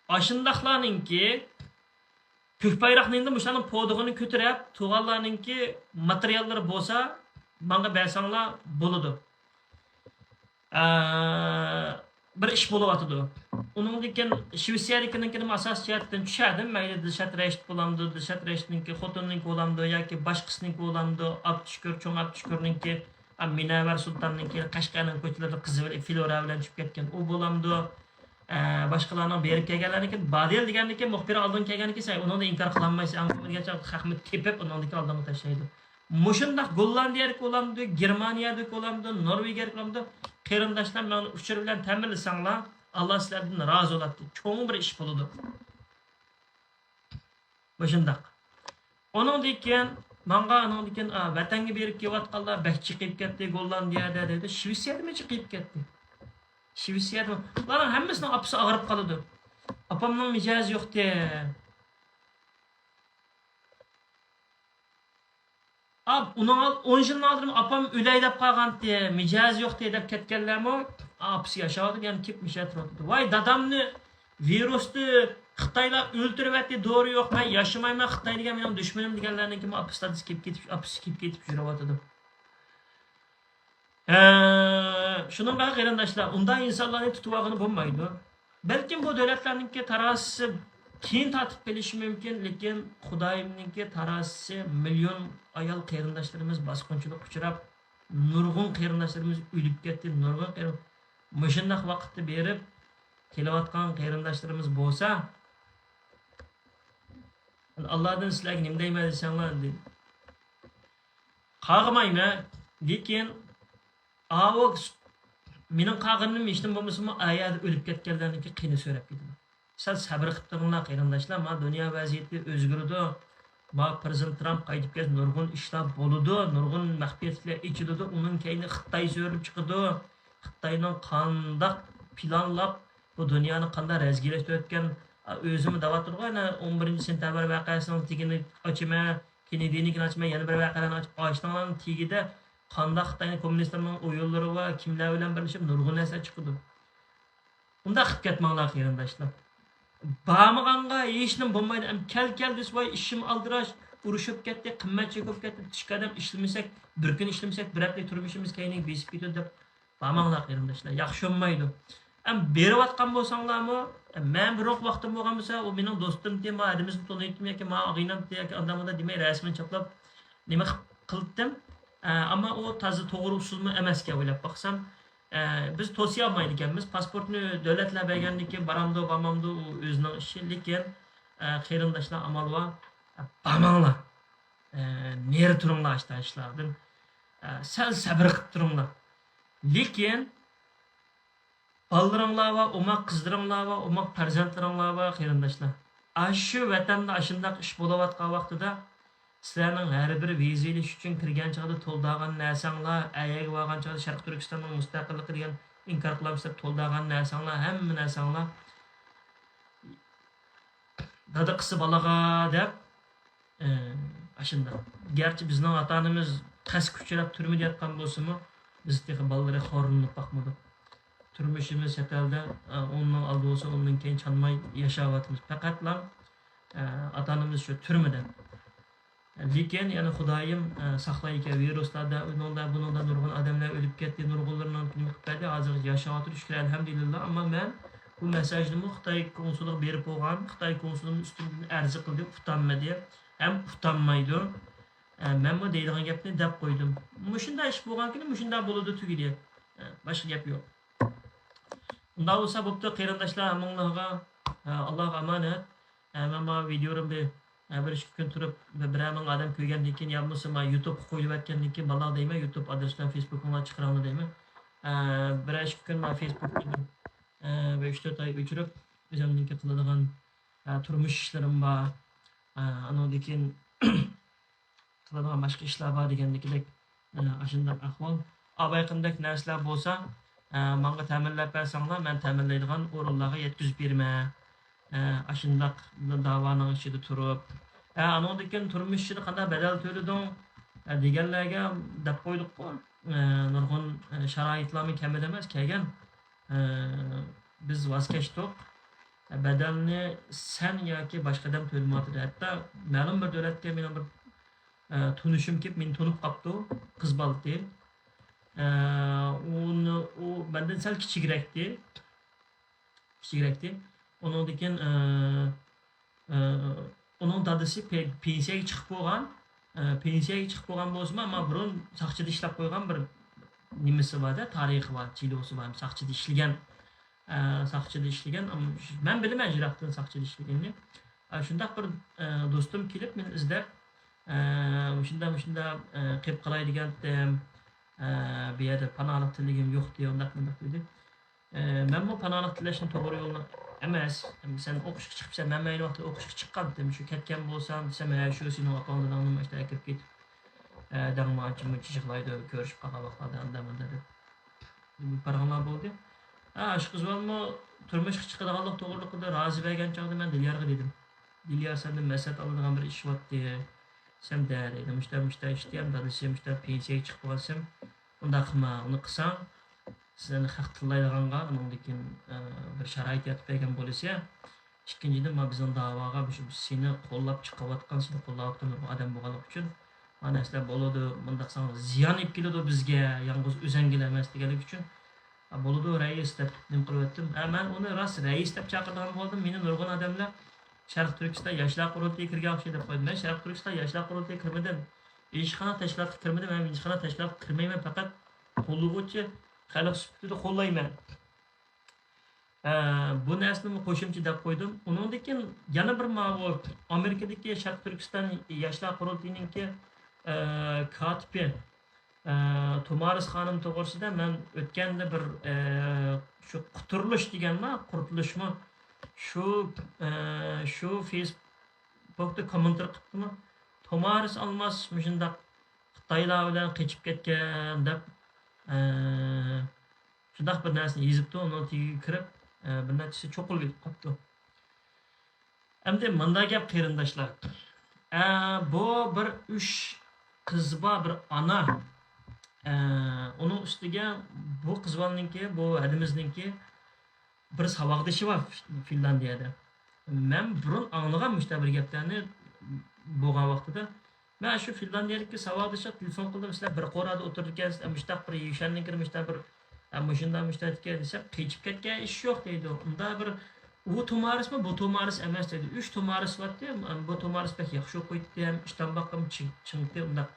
ئاشۇنداقلارنىڭكى كۆك بايراقنى ئەمدى مۇشۇلارنىڭ پودىغىنى كۆتۈرۈپ، تۇغانلارنىڭكى ماتېرىياللىرى بولسا، ماڭا بەرسەڭلار بولىدۇ. ئە، بىر ئىش بولۇۋاتىدۇ. ئۇنىڭدىن كېيىن شىۋېتسىيەدىكىنىڭكىنىمۇ ئاساسىي جەھەتتىن چۈشەندىم. مەيلى دىلشات رەشىت بولامدۇ، دىلشات رەشىتنىڭكى خوتۇنىنىڭكى بولامدۇ ياكى باشقىسىنىڭكى بولامدۇ، ئابدۇشۈكۈر، چوڭ ئابدۇشۈكۈرنىڭكى، ئا، مۇنەۋۋەر سۇلتاننىڭكى قەشقەرنىڭ كوچىلىرىدا قىزى بىلەن فلورا بىلەن چۈشۈپ كەتكەن ئۇ بولامدۇ، ئە، باشقىلارنىڭ بېرىپ كەلگەنلەرنىڭكى، بادىل دېگەننىكى مۇخبىر ئالدىن كەلگەنكى سەن ئۇنىڭدا ئىنكار قىلالمايسەن، ئەڭ بولمىغاندا خەقمۇ تېپىپ ئۇنىڭدىكى ئالدىڭغا تاشلايدۇ. مۇشۇنداق گوللاندىيەدىكى بولامدۇ، گېرمانىيەدىكى بولامدۇ، نورۋېگىيەدىكى بولامدۇ، قېرىنداشلار، ماڭا ئۇچۇر بىلەن تەمىنلىسەڭلار، ئاللا سىلەردىن رازى بولاتتى. چوڭ بىر ئىش بولىدۇ. مۇشۇنداق. ئۇنىڭدىن كېيىن، ماڭا ئۇنىڭدىن كېيىن، ئا، ۋەتەنگە بېرىپ كېلىۋاتقانلار بەك چېقىپ كەتتى، گوللاندىيەدە دېدى. شىۋېتسىيەدىمۇ چېقىپ كەتتى. شىۋېتسىيەدىمۇ. ئۇلارنىڭ ھەممىسىنىڭ ئاپىسى ئاغرىپ قالىدۇ. ئاپامنىڭ مىجەزى يوقتى. ئاپ، ئۇنىڭ ئال-، ئون يىلدىن ئالدىن ئاپام ئۆلەي دەپ قالغانتى، مىجەزى يوقتى دەپ كەتكەنلەرمۇ، ئاپىسى ياشاۋاتىدۇ، يەنە كېلىپ مىشە تۇرۇۋاتىدۇ. ۋاي، دادامنى ۋىرۇستى خىتايلار ئۆلتۈرۈۋەتتى، دورا يوق، مەن ياشىمايمەن، خىتاي دېگەن مېنىڭ دۈشمىنىم دېگەنلەرنىڭكىمۇ ئاپىسى دادىسى كېلىپ كېتىپ، ئاپىسى كېلىپ كېتىپ يۈرۈۋاتىدۇ. ھە، شۇنىڭغا قېرىنداشلار، ئۇنداق ئىنسانلارنى تۇتۇۋالغىلى بولمايدۇ. بەلكىم بۇ دۆلەتلەرنىڭكى تارازىسى كېيىن تارتىپ قېلىشى مۇمكىن، لېكىن خۇدايىمنىڭكى تارازىسى مىليون ئايال قېرىنداشلىرىمىز باسقۇنچىلىققا ئۇچراپ، نۇرغۇن قېرىنداشلىرىمىز ئۆلۈپ كەتتى، نۇرغۇن قېرىن-، مۇشۇنداق ۋاقىتتا بېرىپ كېلىۋاتقان قېرىنداشلىرىمىز بولسا، ئاللادىن سىلەرگە نېمە دەيمەن دېسەڭلار، قارغىمايمەن، لېكىن ئاۋۇ مېنىڭ قارغىنىم ھېچنېمە بولمىسىمۇ، ئايەدە ئۆلۈپ كەتكەنلەرنىڭكى قېنى سۆرەپ كېتىدۇ. سەل سەۋر قىلىپ تۇرۇڭلار، قېرىنداشلار. ما دۇنيا ۋەزىيىتى ئۆزگىرىدۇ. ما پىرېزىدېنت ترامپ قايتىپ كەلسە، نۇرغۇن ئىشلار بولىدۇ، نۇرغۇن مەخپىيەتلىكلەر ئېچىلىدۇ. ئۇنىڭ كەينىدىن خىتاي سۆرىلىپ چىقىدۇ. خىتاينىڭ قانداق پىلانلاپ، بۇ دۇنيانى قانداق رەزگىلەشتۈرۈۋەتكەن، ئۆزىمۇ دەۋاتىدىغۇ، ئەنە، ئون بىرىنچى سېنتەبىر ۋەقەسىنىڭ تېگىنى ئاچىمەن، كېننېدىنىڭكىنى ئاچىمەن، يەنە بىر ۋەقەلەرنى ئاچىمەن. ئاشۇنىڭلارنىڭ تېگىدە قانداق خىتاينىڭ كوممۇنىستلىرىنىڭ ئويۇنلىرى بار، كىملەر بىلەن بىرلىشىپ نۇرغۇن نەرسە چىقىدۇ. ئۇنداق قىلىپ كەتمەڭلار، قېرىنداشلار. بارمىغانغا ھېچنېمە بولمايدۇ. ئەم، كەل، كەل دېسە، ۋاي، ئىشىم ئالدىراش، ئۇرۇش بولۇپ كەتتى، قىممەت چېكى بولۇپ كەتتى، تۈشكە ئادەم ئىشلىمىسەك، بىر كۈن ئىشلىمىسەك، بىر ھەپتىلىك تۇرمۇشىمىز كەينىگە بېسىپ كېتىدۇ دەپ بارماڭلار، قېرىنداشلار. ياخشى بولمايدۇ. ئەم، بېرىۋاتقان بولساڭلارمۇ، ئەم، مەن بىر ۋاقىت ۋاقتىم بولغان بولسا، ئۇ مېنىڭ دوستۇمتى، ما ھەدىمىزنى تونۇيتتىم ياكى ما ئاغىنەمتى ياكى ئاندامدا دېمەي، رەسىمىنى چاپلاپ نېمە قىلىپ قىلىتتىم. ئە، ئەمما ئۇ تازا توغرا ئۇسۇلمۇ ئەمەسكەن ئويلاپ باقسام. ئە، بىز توسۇيالمايدىكەنمىز. پاسپورتنى دۆلەتلەر بەرگەندىن كېيىن بارامدۇ، بارمامدۇ، ئۇ ئۆزىنىڭ ئىشى. لېكىن، ئە، قېرىنداشلار، ئامال بار. ئە، بارماڭلار. ئە، نېرى تۇرۇڭلار ئاشتا ئىشلاردىن. ئە، سەل سەبرى قىپ تۇرۇڭلار. لېكىن بالىلىرىڭلار بار، ئوماق قىزلىرىڭلار بار، ئوماق پەرزەنتلىرىڭلار بار، قېرىنداشلار. ئاشۇ ۋەتەندە ئاشۇنداق ئىش بولۇۋاتقان ۋاقتىدا، سىلەرنىڭ ھەر بىر ۋىزا ئېلىش ئۈچۈن كىرگەن چاغدا تولدۇرغان نەرسەڭلار، ئەيەرگە بارغان چاغدا شەرقىي تۈركىستاننىڭ مۇستەقىللىقى دېگەن ئىنكار قىلامسىز دەپ تولدۇرغان نەرسەڭلار، ھەممە نەرسەڭلار دادا قىلسا بالىغا دەپ، ئاشۇنداق. گەرچە بىزنىڭ ئاتا-ئانىمىز قەستكە ئۇچراپ تۈرمىدە ياتقان بولسىمۇ، بىز تېخى بالىلىرى خورلىنىپ باقمىدۇق. تۇرمۇشىمىز چەت ئەلدە، ئوننىڭ ئالدى بولسا ئوننىڭ كەينى چانماي ياشاۋاتىمىز. پەقەتلا ئاتا-ئانىمىز شۇ تۈرمىدە. لېكىن يەنە خۇدايىم ساقلايدىكەن، ۋىرۇسلاردا، ئۇنىڭدا، بۇنىڭدا نۇرغۇن ئادەملەر ئۆلۈپ كەتتى، نۇرغۇنلىرىنىڭ نېمە قىلىپ بەردى، ھازىر ياشاۋاتىدۇ، شۈكۈر، ئەلھەمدۇلىللا. ئەمما مەن بۇ مېساژنىمۇ خىتاي كونسۇلىغا بېرىپ بولغان، خىتاي كونسۇلىمۇ ئۈستۈمدىن ئەرز قىلدى، ئۇتالمىدى ھەم ئۇتالمايدۇ. مەنمۇ دەيدىغان گەپنى دەپ قويدۇم. مۇشۇنداق ئىش بولغانكىنى مۇشۇنداق بولىدۇ، تۈگىدى. باشقا گەپ يوق. ئۇنداق بولسا بوپتۇ، قېرىنداشلار، ھەممىڭلارغا، ئە، ئاللاغا ئامانەت. ئە، مەن مانا ۋىدېونى بىر، ئە، بىر ئىككى كۈن تۇرۇپ، بىر، بىرەر مىڭ ئادەم كۆرگەندىن كېيىن، يا بولمىسا مانا يۇتۇبقا قويۇلۇۋەتكەندىن كېيىن، بالىلارغا دەيمەن، يۇتۇب ئادرېسىدىن فېيسبۇكۇڭلارنى چىقىرىڭلار دەيمەن. ئە، بىرەر ئىككى كۈن مانا فېيسبۇكنى، ئە، بىر ئۈچ تۆت ئاي ئۆچۈرۈپ، ئۆزۈمنىڭكى قىلىدىغان، ئە، تۇرمۇش ئىشلىرىم بار. ئە، ئانىڭدىن كېيىن قىلىدىغان باشقا ئىشلار بار دېگەندىكىدەك، ئە، ئاشۇنداق ئەھۋال. ئاۋايقىندەك نەرسىلەر بولسا، ئە، ماڭا تەمىنلەپ بەرسەڭلار، مەن تەمىنلەيدىغان ئورۇنلارغا يەتكۈزۈپ بېرىمەن. ئە، ئاشۇنداق داۋانىڭ ئىچىدە تۇرۇپ. ئە، ئانىڭدىن كېيىن تۇرمۇش ئىچىدە قانداق بەدەل تۆلىدىڭ، ئە، دېگەنلەرگە دەپ قويدۇققۇ. ئە، نۇرغۇن، ئە، شارائىتلارمۇ كەمبۇ ئەمەس كەلگەن. ئە، بىز ۋاز كەچتۇق. بەدەلنى سەن ياكى باشقا ئادەم تۆلىمەيۋاتىدۇ. ھەتتا مەلۇم بىر دۆلەتكە مېنىڭ بىر، ئە، تونۇشۇم كېلىپ، مېنى تونۇپ قاپتۇ، قىز بالىتى. ئە، ئۇنى، ئۇ مەندىن سەل كىچىكرەكتى. كىچىكرەكتى. ئۇنىڭدىن كېيىن، ئە، ئە، ئۇنىڭ دادىسى پې-، پېنسىيەگە چىقىپ بولغان، ئە، پېنسىيەگە چىقىپ بولغان بولسىمۇ، ئەمما بۇرۇن ساقچىدا ئىشلەپ قويغان بىر نېمىسى بار-دە، تارىخى بار، جىلوسى بار، ساقچىدا ئىشلىگەن، ئە، ساقچىدا ئىشلىگەن، ئەم، مەن بىلىمەن يىراقتىن ساقچىدا ئىشلىگىنىنى. ئە، شۇنداق بىر، ئە، دوستۇم كېلىپ مېنى ئىزدەپ، ئە، مۇشۇنداق، مۇشۇنداق، ئە، قېلىپ قالاي دېگەنتىم، ئە، بۇ يەردە پاناھلىق تىلىگىنىم يوق دېدى، ئۇنداق مۇنداق دېدى. ئە، مەنمۇ پاناھلىق تىلەشنى توغرا يولنى ئەمەس. سەن ئوقۇشقا چىقىپسەن، مەن ئەينى ۋاقىتتا ئوقۇشقا چىققانتىم. شۇ كەتكەن بولسام دېسەم، ھە، شۇ سېنىڭ ئاپاڭ داداڭنىمۇ ئاشتا ئەكىرىپ كېتىپ، ئە، دەڭمۇ ئانچە مۇنچە يىغلايدۇ، كۆرۈشۈپ قالغان ۋاقىتلاردا ئاندا مۇندا دەپ. بۇ پاراڭلار بولدى. ھە، ئاشۇ قىز بالىمۇ تۇرمۇشقا چىقىدىغانلىق توغرىلىقىدا رازى بەرگەن چاغدا مەن دىليارغا دېدىم. دىليار، سەندىن مەسلىھەت ئالىدىغان بىر ئىش بارتتى. سەم دە دېدى. مۇشتا، مۇشتا ئىشتى، ئەمدى دادىسى مۇشتا پېنسىيەگە چىقىپ بولغانسەم، ئۇنداق قىلما، ئۇنى قىلساڭ، سەن خەق تىللايدىغانغا ئۇنىڭدىن كېيىن، ئە، بىر شارائىت يارىتىپ بەرگەن بولىسەن. ئىككىنچىدىن، مانا بىزنىڭ داۋاغا مۇشۇ سېنى قوللاپ چىقىۋاتقان، سېنى قوللاۋاتقان نۇرغۇن ئادەم بولغانلىقى ئۈچۈن، مانا نەرسىلەر بولىدۇ، مۇنداق ساڭا زىيان ئېلىپ كېلىدۇ بىزگە، يالغۇز ئۆزەڭگىلا ئەمەس دېگەنلىكى ئۈچۈن، ھە، بولىدۇ، رەئىس دەپ نېمە قىلىۋەتتىم. ھە، مەن ئۇنى راست رەئىس دەپ چاقىرىدىغان بولدۇم. مېنى نۇرغۇن ئادەملەر شەرقىي تۈركىستان ياشلار قۇرۇلتىيى كىرگەن ئوخشايدۇ دەپ قويدى. مەن شەرقىي تۈركىستان ياشلار قۇرۇلتىيى كىرمىدىم. ئىشخانا تەشكىلاتقا كىرمىدىم ھەم ئىشخانا تەشكىلاتقا كىرمەيمەن. پەقەت قوللىغۇچى، خەلق سۈپىتىدە قوللايمەن. ئە، بۇ نەرسىنىمۇ قوشۇمچە دەپ قويدۇم. ئۇنىڭدىن كېيىن يەنە بىر ماۋۇ ئامېرىكىدىكى شەرقىي تۈركىستان ياشلار قۇرۇلتىيىنىڭكى، ئە، كاتىپى، ئە، تومارىس خانىم توغرىسىدا مەن ئۆتكەندە بىر، ئە، شۇ قۇتۇرۇلۇش دېگەنما، قۇرتۇلۇشمۇ، شۇ، ئە، شۇ فېيسبۇكتا كوممېنتار قىپتىمۇ، تومارىس ئالماس مۇشۇنداق خىتايلار بىلەن قېچىپ كەتكەن دەپ، ئە، شۇنداق بىر نەرسىنى يېزىپتۇ. ئۇنىڭ تېگىگە كىرىپ، ئە، بىر نەچچىسى چوقۇلۇپ كېتىپ قاپتۇ. ئەمدى مۇنداق گەپ، قېرىنداشلار. ئە، بۇ بىر ئۈچ قىز بار، بىر ئانا. ئە، ئۇنىڭ ئۈستىگە بۇ قىز بالىنىڭكى، بۇ ھەدىمىزنىڭكى بىر ساۋاقدىشى بار فىنلاندىيەدە. مەن بۇرۇن ئاڭلىغان مۇشۇنداق بىر گەپلەرنى بولغان ۋاقتىدا. مەن شۇ فىنلاندىيەدىكى ساۋاقدىشىغا تېلېفون قىلدىم، سىلەر بىر قورۇدا ئولتۇرىدىكەنسىلەر، مۇشۇنداق بىر يۈشەندىن كىرىپ مۇشۇنداق بىر، ئە، مۇشۇنداق، مۇشۇنداق ئىكەن دېسەم، قېچىپ كەتكەن ئىش يوق دەيدۇ. ئۇنداق بىر، ئۇ تومارىسمۇ، بۇ تومارىس ئەمەس دەيدۇ. ئۈچ تومارىس بارتتى، بۇ تومارىس بەك ياخشى ئوقۇيتتى، ھەم ئىشتان باققىمۇ چىڭ-، چىڭتى، ئۇنداق،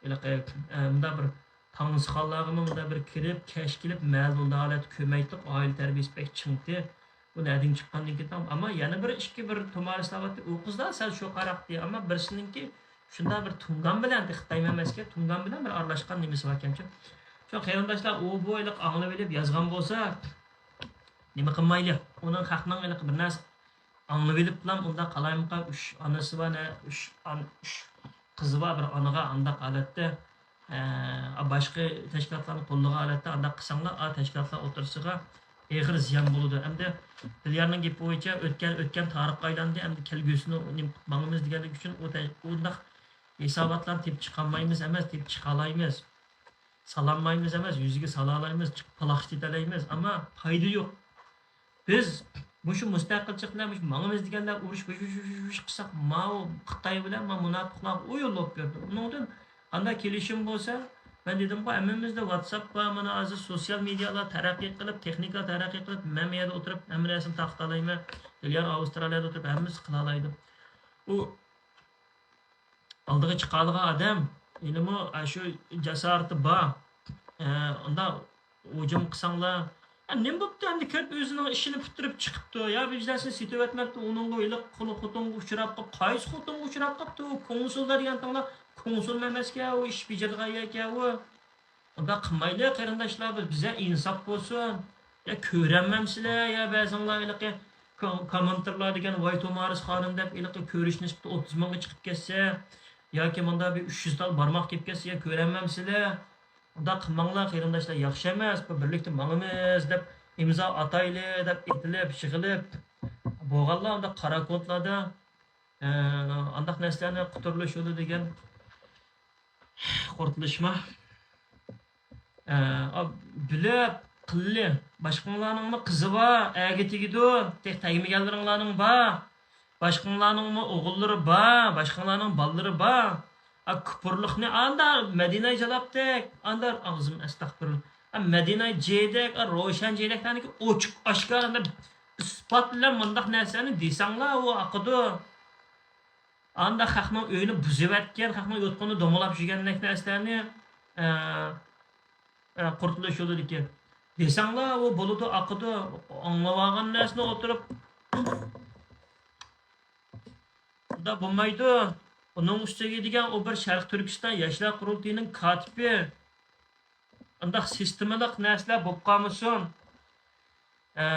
ھېلىقى، ئە، ئۇنداق بىر تاڭسىخانلارغىمۇ مۇنداق بىر كىرىپ، كەچ كېلىپ، مەھەلدە ئۇنداق ھالەتتە كۆمەيتتۇق، ئائىلە تەربىيەسى بەك چىڭتى. بۇ نەدىن چىققاندىن كېيىن، ئەمما يەنە بىر ئىككى بىر تومارىس تاۋاتتى. ئۇ قىزلار سەل شوخاراق ئىدى، ئەمما بىرسىنىڭكى شۇنداق بىر تۇڭگان بىلەن، خىتايمۇ ئەمەسكەن، تۇڭگان بىلەن بىر ئارىلاشقان نېمىسى باركەنچۇ. شۇ قېرىنداشلار ئۇ بۇ ھېلىقى ئاڭلىۋېلىپ يازغان بولسا، نېمە قىلمايلى. ئۇنىڭ خەقنىڭ ھېلىقى بىر نەرسە ئاڭلىۋېلىپلا ئۇنداق قالايمىقان، ئۈچ ئانىسى بار، نە، ئۈچ ئان-، ئۈچ قىزى بار بىر ئانىغا ئانداق ھالەتتە، ئە، باشقا تەشكىلاتلارنى قوللىغان ھالەتتە ئانداق قىلساڭلار، ئا، تەشكىلاتلار ئوتتۇرىسىغا ئېغىر زىيان بولىدۇ. ئەمدى دىليارنىڭ گېپى بويىچە ئۆتكەن، ئۆتكەن تارىخقا ئايلاندى، ئەمدى كەلگۈسىنى نېمە قىلىپ ماڭىمىز دېگەنلىكى ئۈچۈن ئۇ تە-، ئۇنداق ھېساباتلارنى تېپىپ چىقالمايمىز ئەمەس، تېپىپ چىقالايمىز. سالالمايمىز ئەمەس، يۈزىگە سالالايمىز، چىقىپ پالاقشىتىۋېتەلەيمىز، ئەمما پايدا يوق. بىز مۇشۇ مۇستەقىلچىلىق بىلەن مۇشۇ ماڭىمىز دېگەندە ئۇرۇش، ۋۇش، ۋۇش، ۋۇش، ۋۇش قىلساق، ماۋۇ خىتاي بىلەن ماۋۇ مۇناپىقلارغا ئويۇن بولۇپ كۆردى. ئۇنىڭدىن قانداق كېلىشىم بولسا، مەن دېدىمغۇ، ھەممىمىزدە ۋاتساپ بار، مانا ھازىر سوتسىيال مېدىيالار تەرەققىي قىلىپ، تېخنىكا تەرەققىي قىلىپ، مەن مەن يەردە ئولتۇرۇپ ھەممە نەرسىنى تارقىتالايمەن. دىليار ئاۋسترالىيەدە ئولتۇرۇپ ھەممىسى قىلالايدۇ. ئۇ ئالدىغا چىقالىغان ئادەم، ھېلىمۇ، ئە، شۇ جاسارىتى بار. ئە، ئۇنداق ھۇجۇم قىلساڭلار، ئە، نېمە بوپتۇ ئەمدى؟ كىرىپ ئۆزىنىڭ ئىشىنى پۈتتۈرۈپ چىقىپتۇ. يا ۋىجدانسىز سېتىۋەتمەپتۇ، ئۇنىڭغا ھېلىقى قۇلى خوتۇنغا ئۇچراپ قاپ، قايسى خوتۇنغا ئۇچراپ قاپتۇ؟ ئۇ كونسۇلدا دېگەنتىڭلار، كونسۇلمۇ ئەمەسكەن، ئۇ ئىش بېجىرىدىغان يەركەن ئۇ. ئۇنداق قىلمايلى، قېرىنداشلار، بىز، بىزگە ئىنساپ بولسۇن. يا كۆرەلمەمسىلەر، يا بەزىڭلار ھېلىقى كو-، كوممېنتارلار دېگەن ۋاي تومارىس خانىم دەپ ھېلىقى كۆرۈشۈشكە ئوتتۇز مىڭغا چىقىپ كەتسە، ياكى مۇندا بىر ئۈچ يۈز تال بارماق كېلىپ كەتسە، يا كۆرەلمەمسىلەر. ئۇنداق قىلماڭلار، قېرىنداشلار، ياخشى ئەمەس، بۇ بىرلىكتە ماڭىمىز دەپ ئىمزا ئاتايلى دەپ ئېتىلىپ، يىغىلىپ، بولغانلار ئۇنداق قارا كودلاردا، ئە، ئانداق نەرسىلەرنى قۇتۇرۇلۇش يولى دېگەن قۇرتۇلۇشما. ئە، ئا، بىلىپ قىللى. باشقىڭلارنىڭمۇ قىزى بار، ئەگە تېگىدۇ. تېخى تەگمىگەنلىرىڭلارنىڭ بار. باشقىڭلارنىڭمۇ ئوغۇللىرى بار، باشقىڭلارنىڭ بالىلىرى بار. ئا، كۇپۇرلۇقنى ئاندا مەدىنە جالاپتەك، ئاندا ئاغزىم ئەستەغپىرۇللا. ئا، مەدىنە جېدەك، ئا، روشەن جېدەكلەرنىڭكى ئوچۇق ئاشكارا ئىسپات بىلەن مۇنداق نەرسىلەرنى دېسەڭلار، ئۇ ئاقىدۇ. ئاندا خەقنىڭ ئۆيىنى بۇزۇۋەتكەن، خەقنىڭ يوتقىنىنى دومىلاپ يۈرگەندەك نەرسىلەرنى، ئە، ئە، قۇرتۇلۇش يولىدىكى دېسەڭلار، ئۇ بولىدۇ، ئاقىدۇ. ئاڭلىۋالغان نەرسىنى ئولتۇرۇپ، ئۇنداق بولمايدۇ. ئۇنىڭ ئۈستىگە دېگەن ئۇ بىر شەرقىي تۈركىستان ياشلار قۇرۇلتىيىنىڭ كاتىپى. ئۇنداق سىستېمىلىق نەرسىلەر بولۇپ قالمىسۇن. ئە،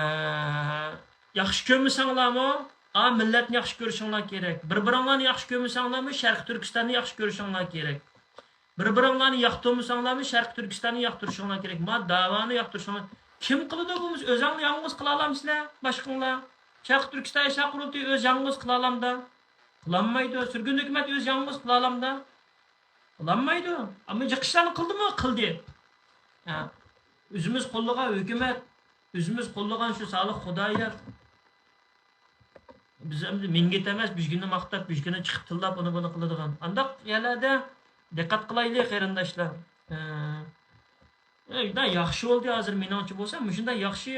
ياخشى كۆرمىسەڭلارمۇ، ئا، مىللەتنى ياخشى كۆرۈشۈڭلار كېرەك. بىر-بىرىڭلارنى ياخشى كۆرمىسەڭلارمۇ، شەرقىي تۈركىستاننى ياخشى كۆرۈشۈڭلار كېرەك. بىر-بىرىڭلارنى ياقتۇرمىساڭلارمۇ، شەرقىي تۈركىستاننى ياقتۇرۇشۇڭلار كېرەك. ما داۋانى ياقتۇرۇشۇڭلار. كىم قىلىدۇ بۇ؟ ئۆزۈڭلار يالغۇز قىلالامسىلەر، باشقىڭلار؟ شەرقىي تۈركىستان ياشلار قۇرۇلتىيى ئۆزى يالغۇز قىلالامدا؟ قىلالمايدۇ. سۈرگۈن ھۆكۈمەت ئۆزى يالغۇز قىلالامدا؟ قىلالمايدۇ. ئەمما جىق ئىشلارنى قىلدىمۇ؟ قىلدى. ھە. ئۆزىمىز قوللىغان ھۆكۈمەت، ئۆزىمىز قوللىغان شۇ سالىھ خۇدايار. بىز ئەمدى مىڭگىت ئەمەس، بۈژگىنى ماختاپ، بۈژگىنى چىقىپ تىللاپ، ئۇنى بۇنى قىلىدىغان. ئانداق يەرلەردە دىققەت قىلايلى، قېرىنداشلار. ھە. ئەي، دا ياخشى بولدى ھازىر مېنىڭچە بولسا، مۇشۇنداق ياخشى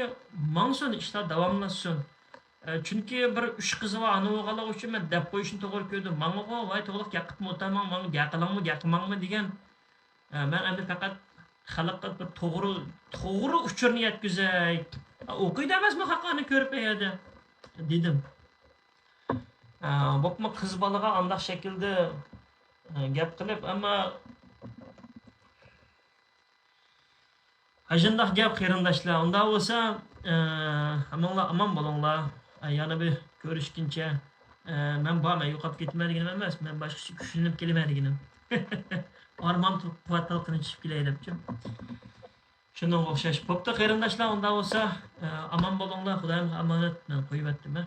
ماڭسۇن، ئىشلار داۋاملاشسۇن. ئە، چۈنكى بىر ئۈچ قىزى بار ئانا بولغانلىقى ئۈچۈن مەن دەپ قويۇشنى توغرا كۆردۈم. ماڭىغۇ، ۋاي توغرىلىق گەپ قىلىپ ئولتۇرماڭ، ماڭا گەپ قىلىڭمۇ، گەپ قىلماڭمۇ دېگەن. ئە، مەن ئەمدى پەقەت خەلققە بىر توغرا، توغرا ئۇچۇرنى يەتكۈزەي. ئە، ئوقۇيدۇ ئەمەسمۇ خەقلەرنى كۆرۈپ ئەيەردە دېدىم. ئە، بوپمۇ قىز بالىغا ئانداق شەكىلدە، ئە، گەپ قىلىپ، ئەمما ئاشۇنداق گەپ، قېرىنداشلار. ئۇنداق بولسا، ئە، ھەممىڭلار ئامان بولۇڭلار. ئە، يەنە بىر كۆرۈشكىنچە، ئە، مەن بارمەن، يوقاپ كېتىمەن دېگىنىم ئەمەس، مەن باشقىچە كۈچلىنىپ كېلىمەن دېگىنىم. ئارمان تۇرۇپ قۇۋۋەت تالقىنى چۈشۈپ كېلەي دەپچۇ. شۇنىڭغا ئوخشاش. بوپتۇ، قېرىنداشلار، ئۇنداق بولسا، ئە، ئامان بولۇڭلار، خۇدايىمغا ئامانەت، مەن قويۇۋەتتىم، ھە.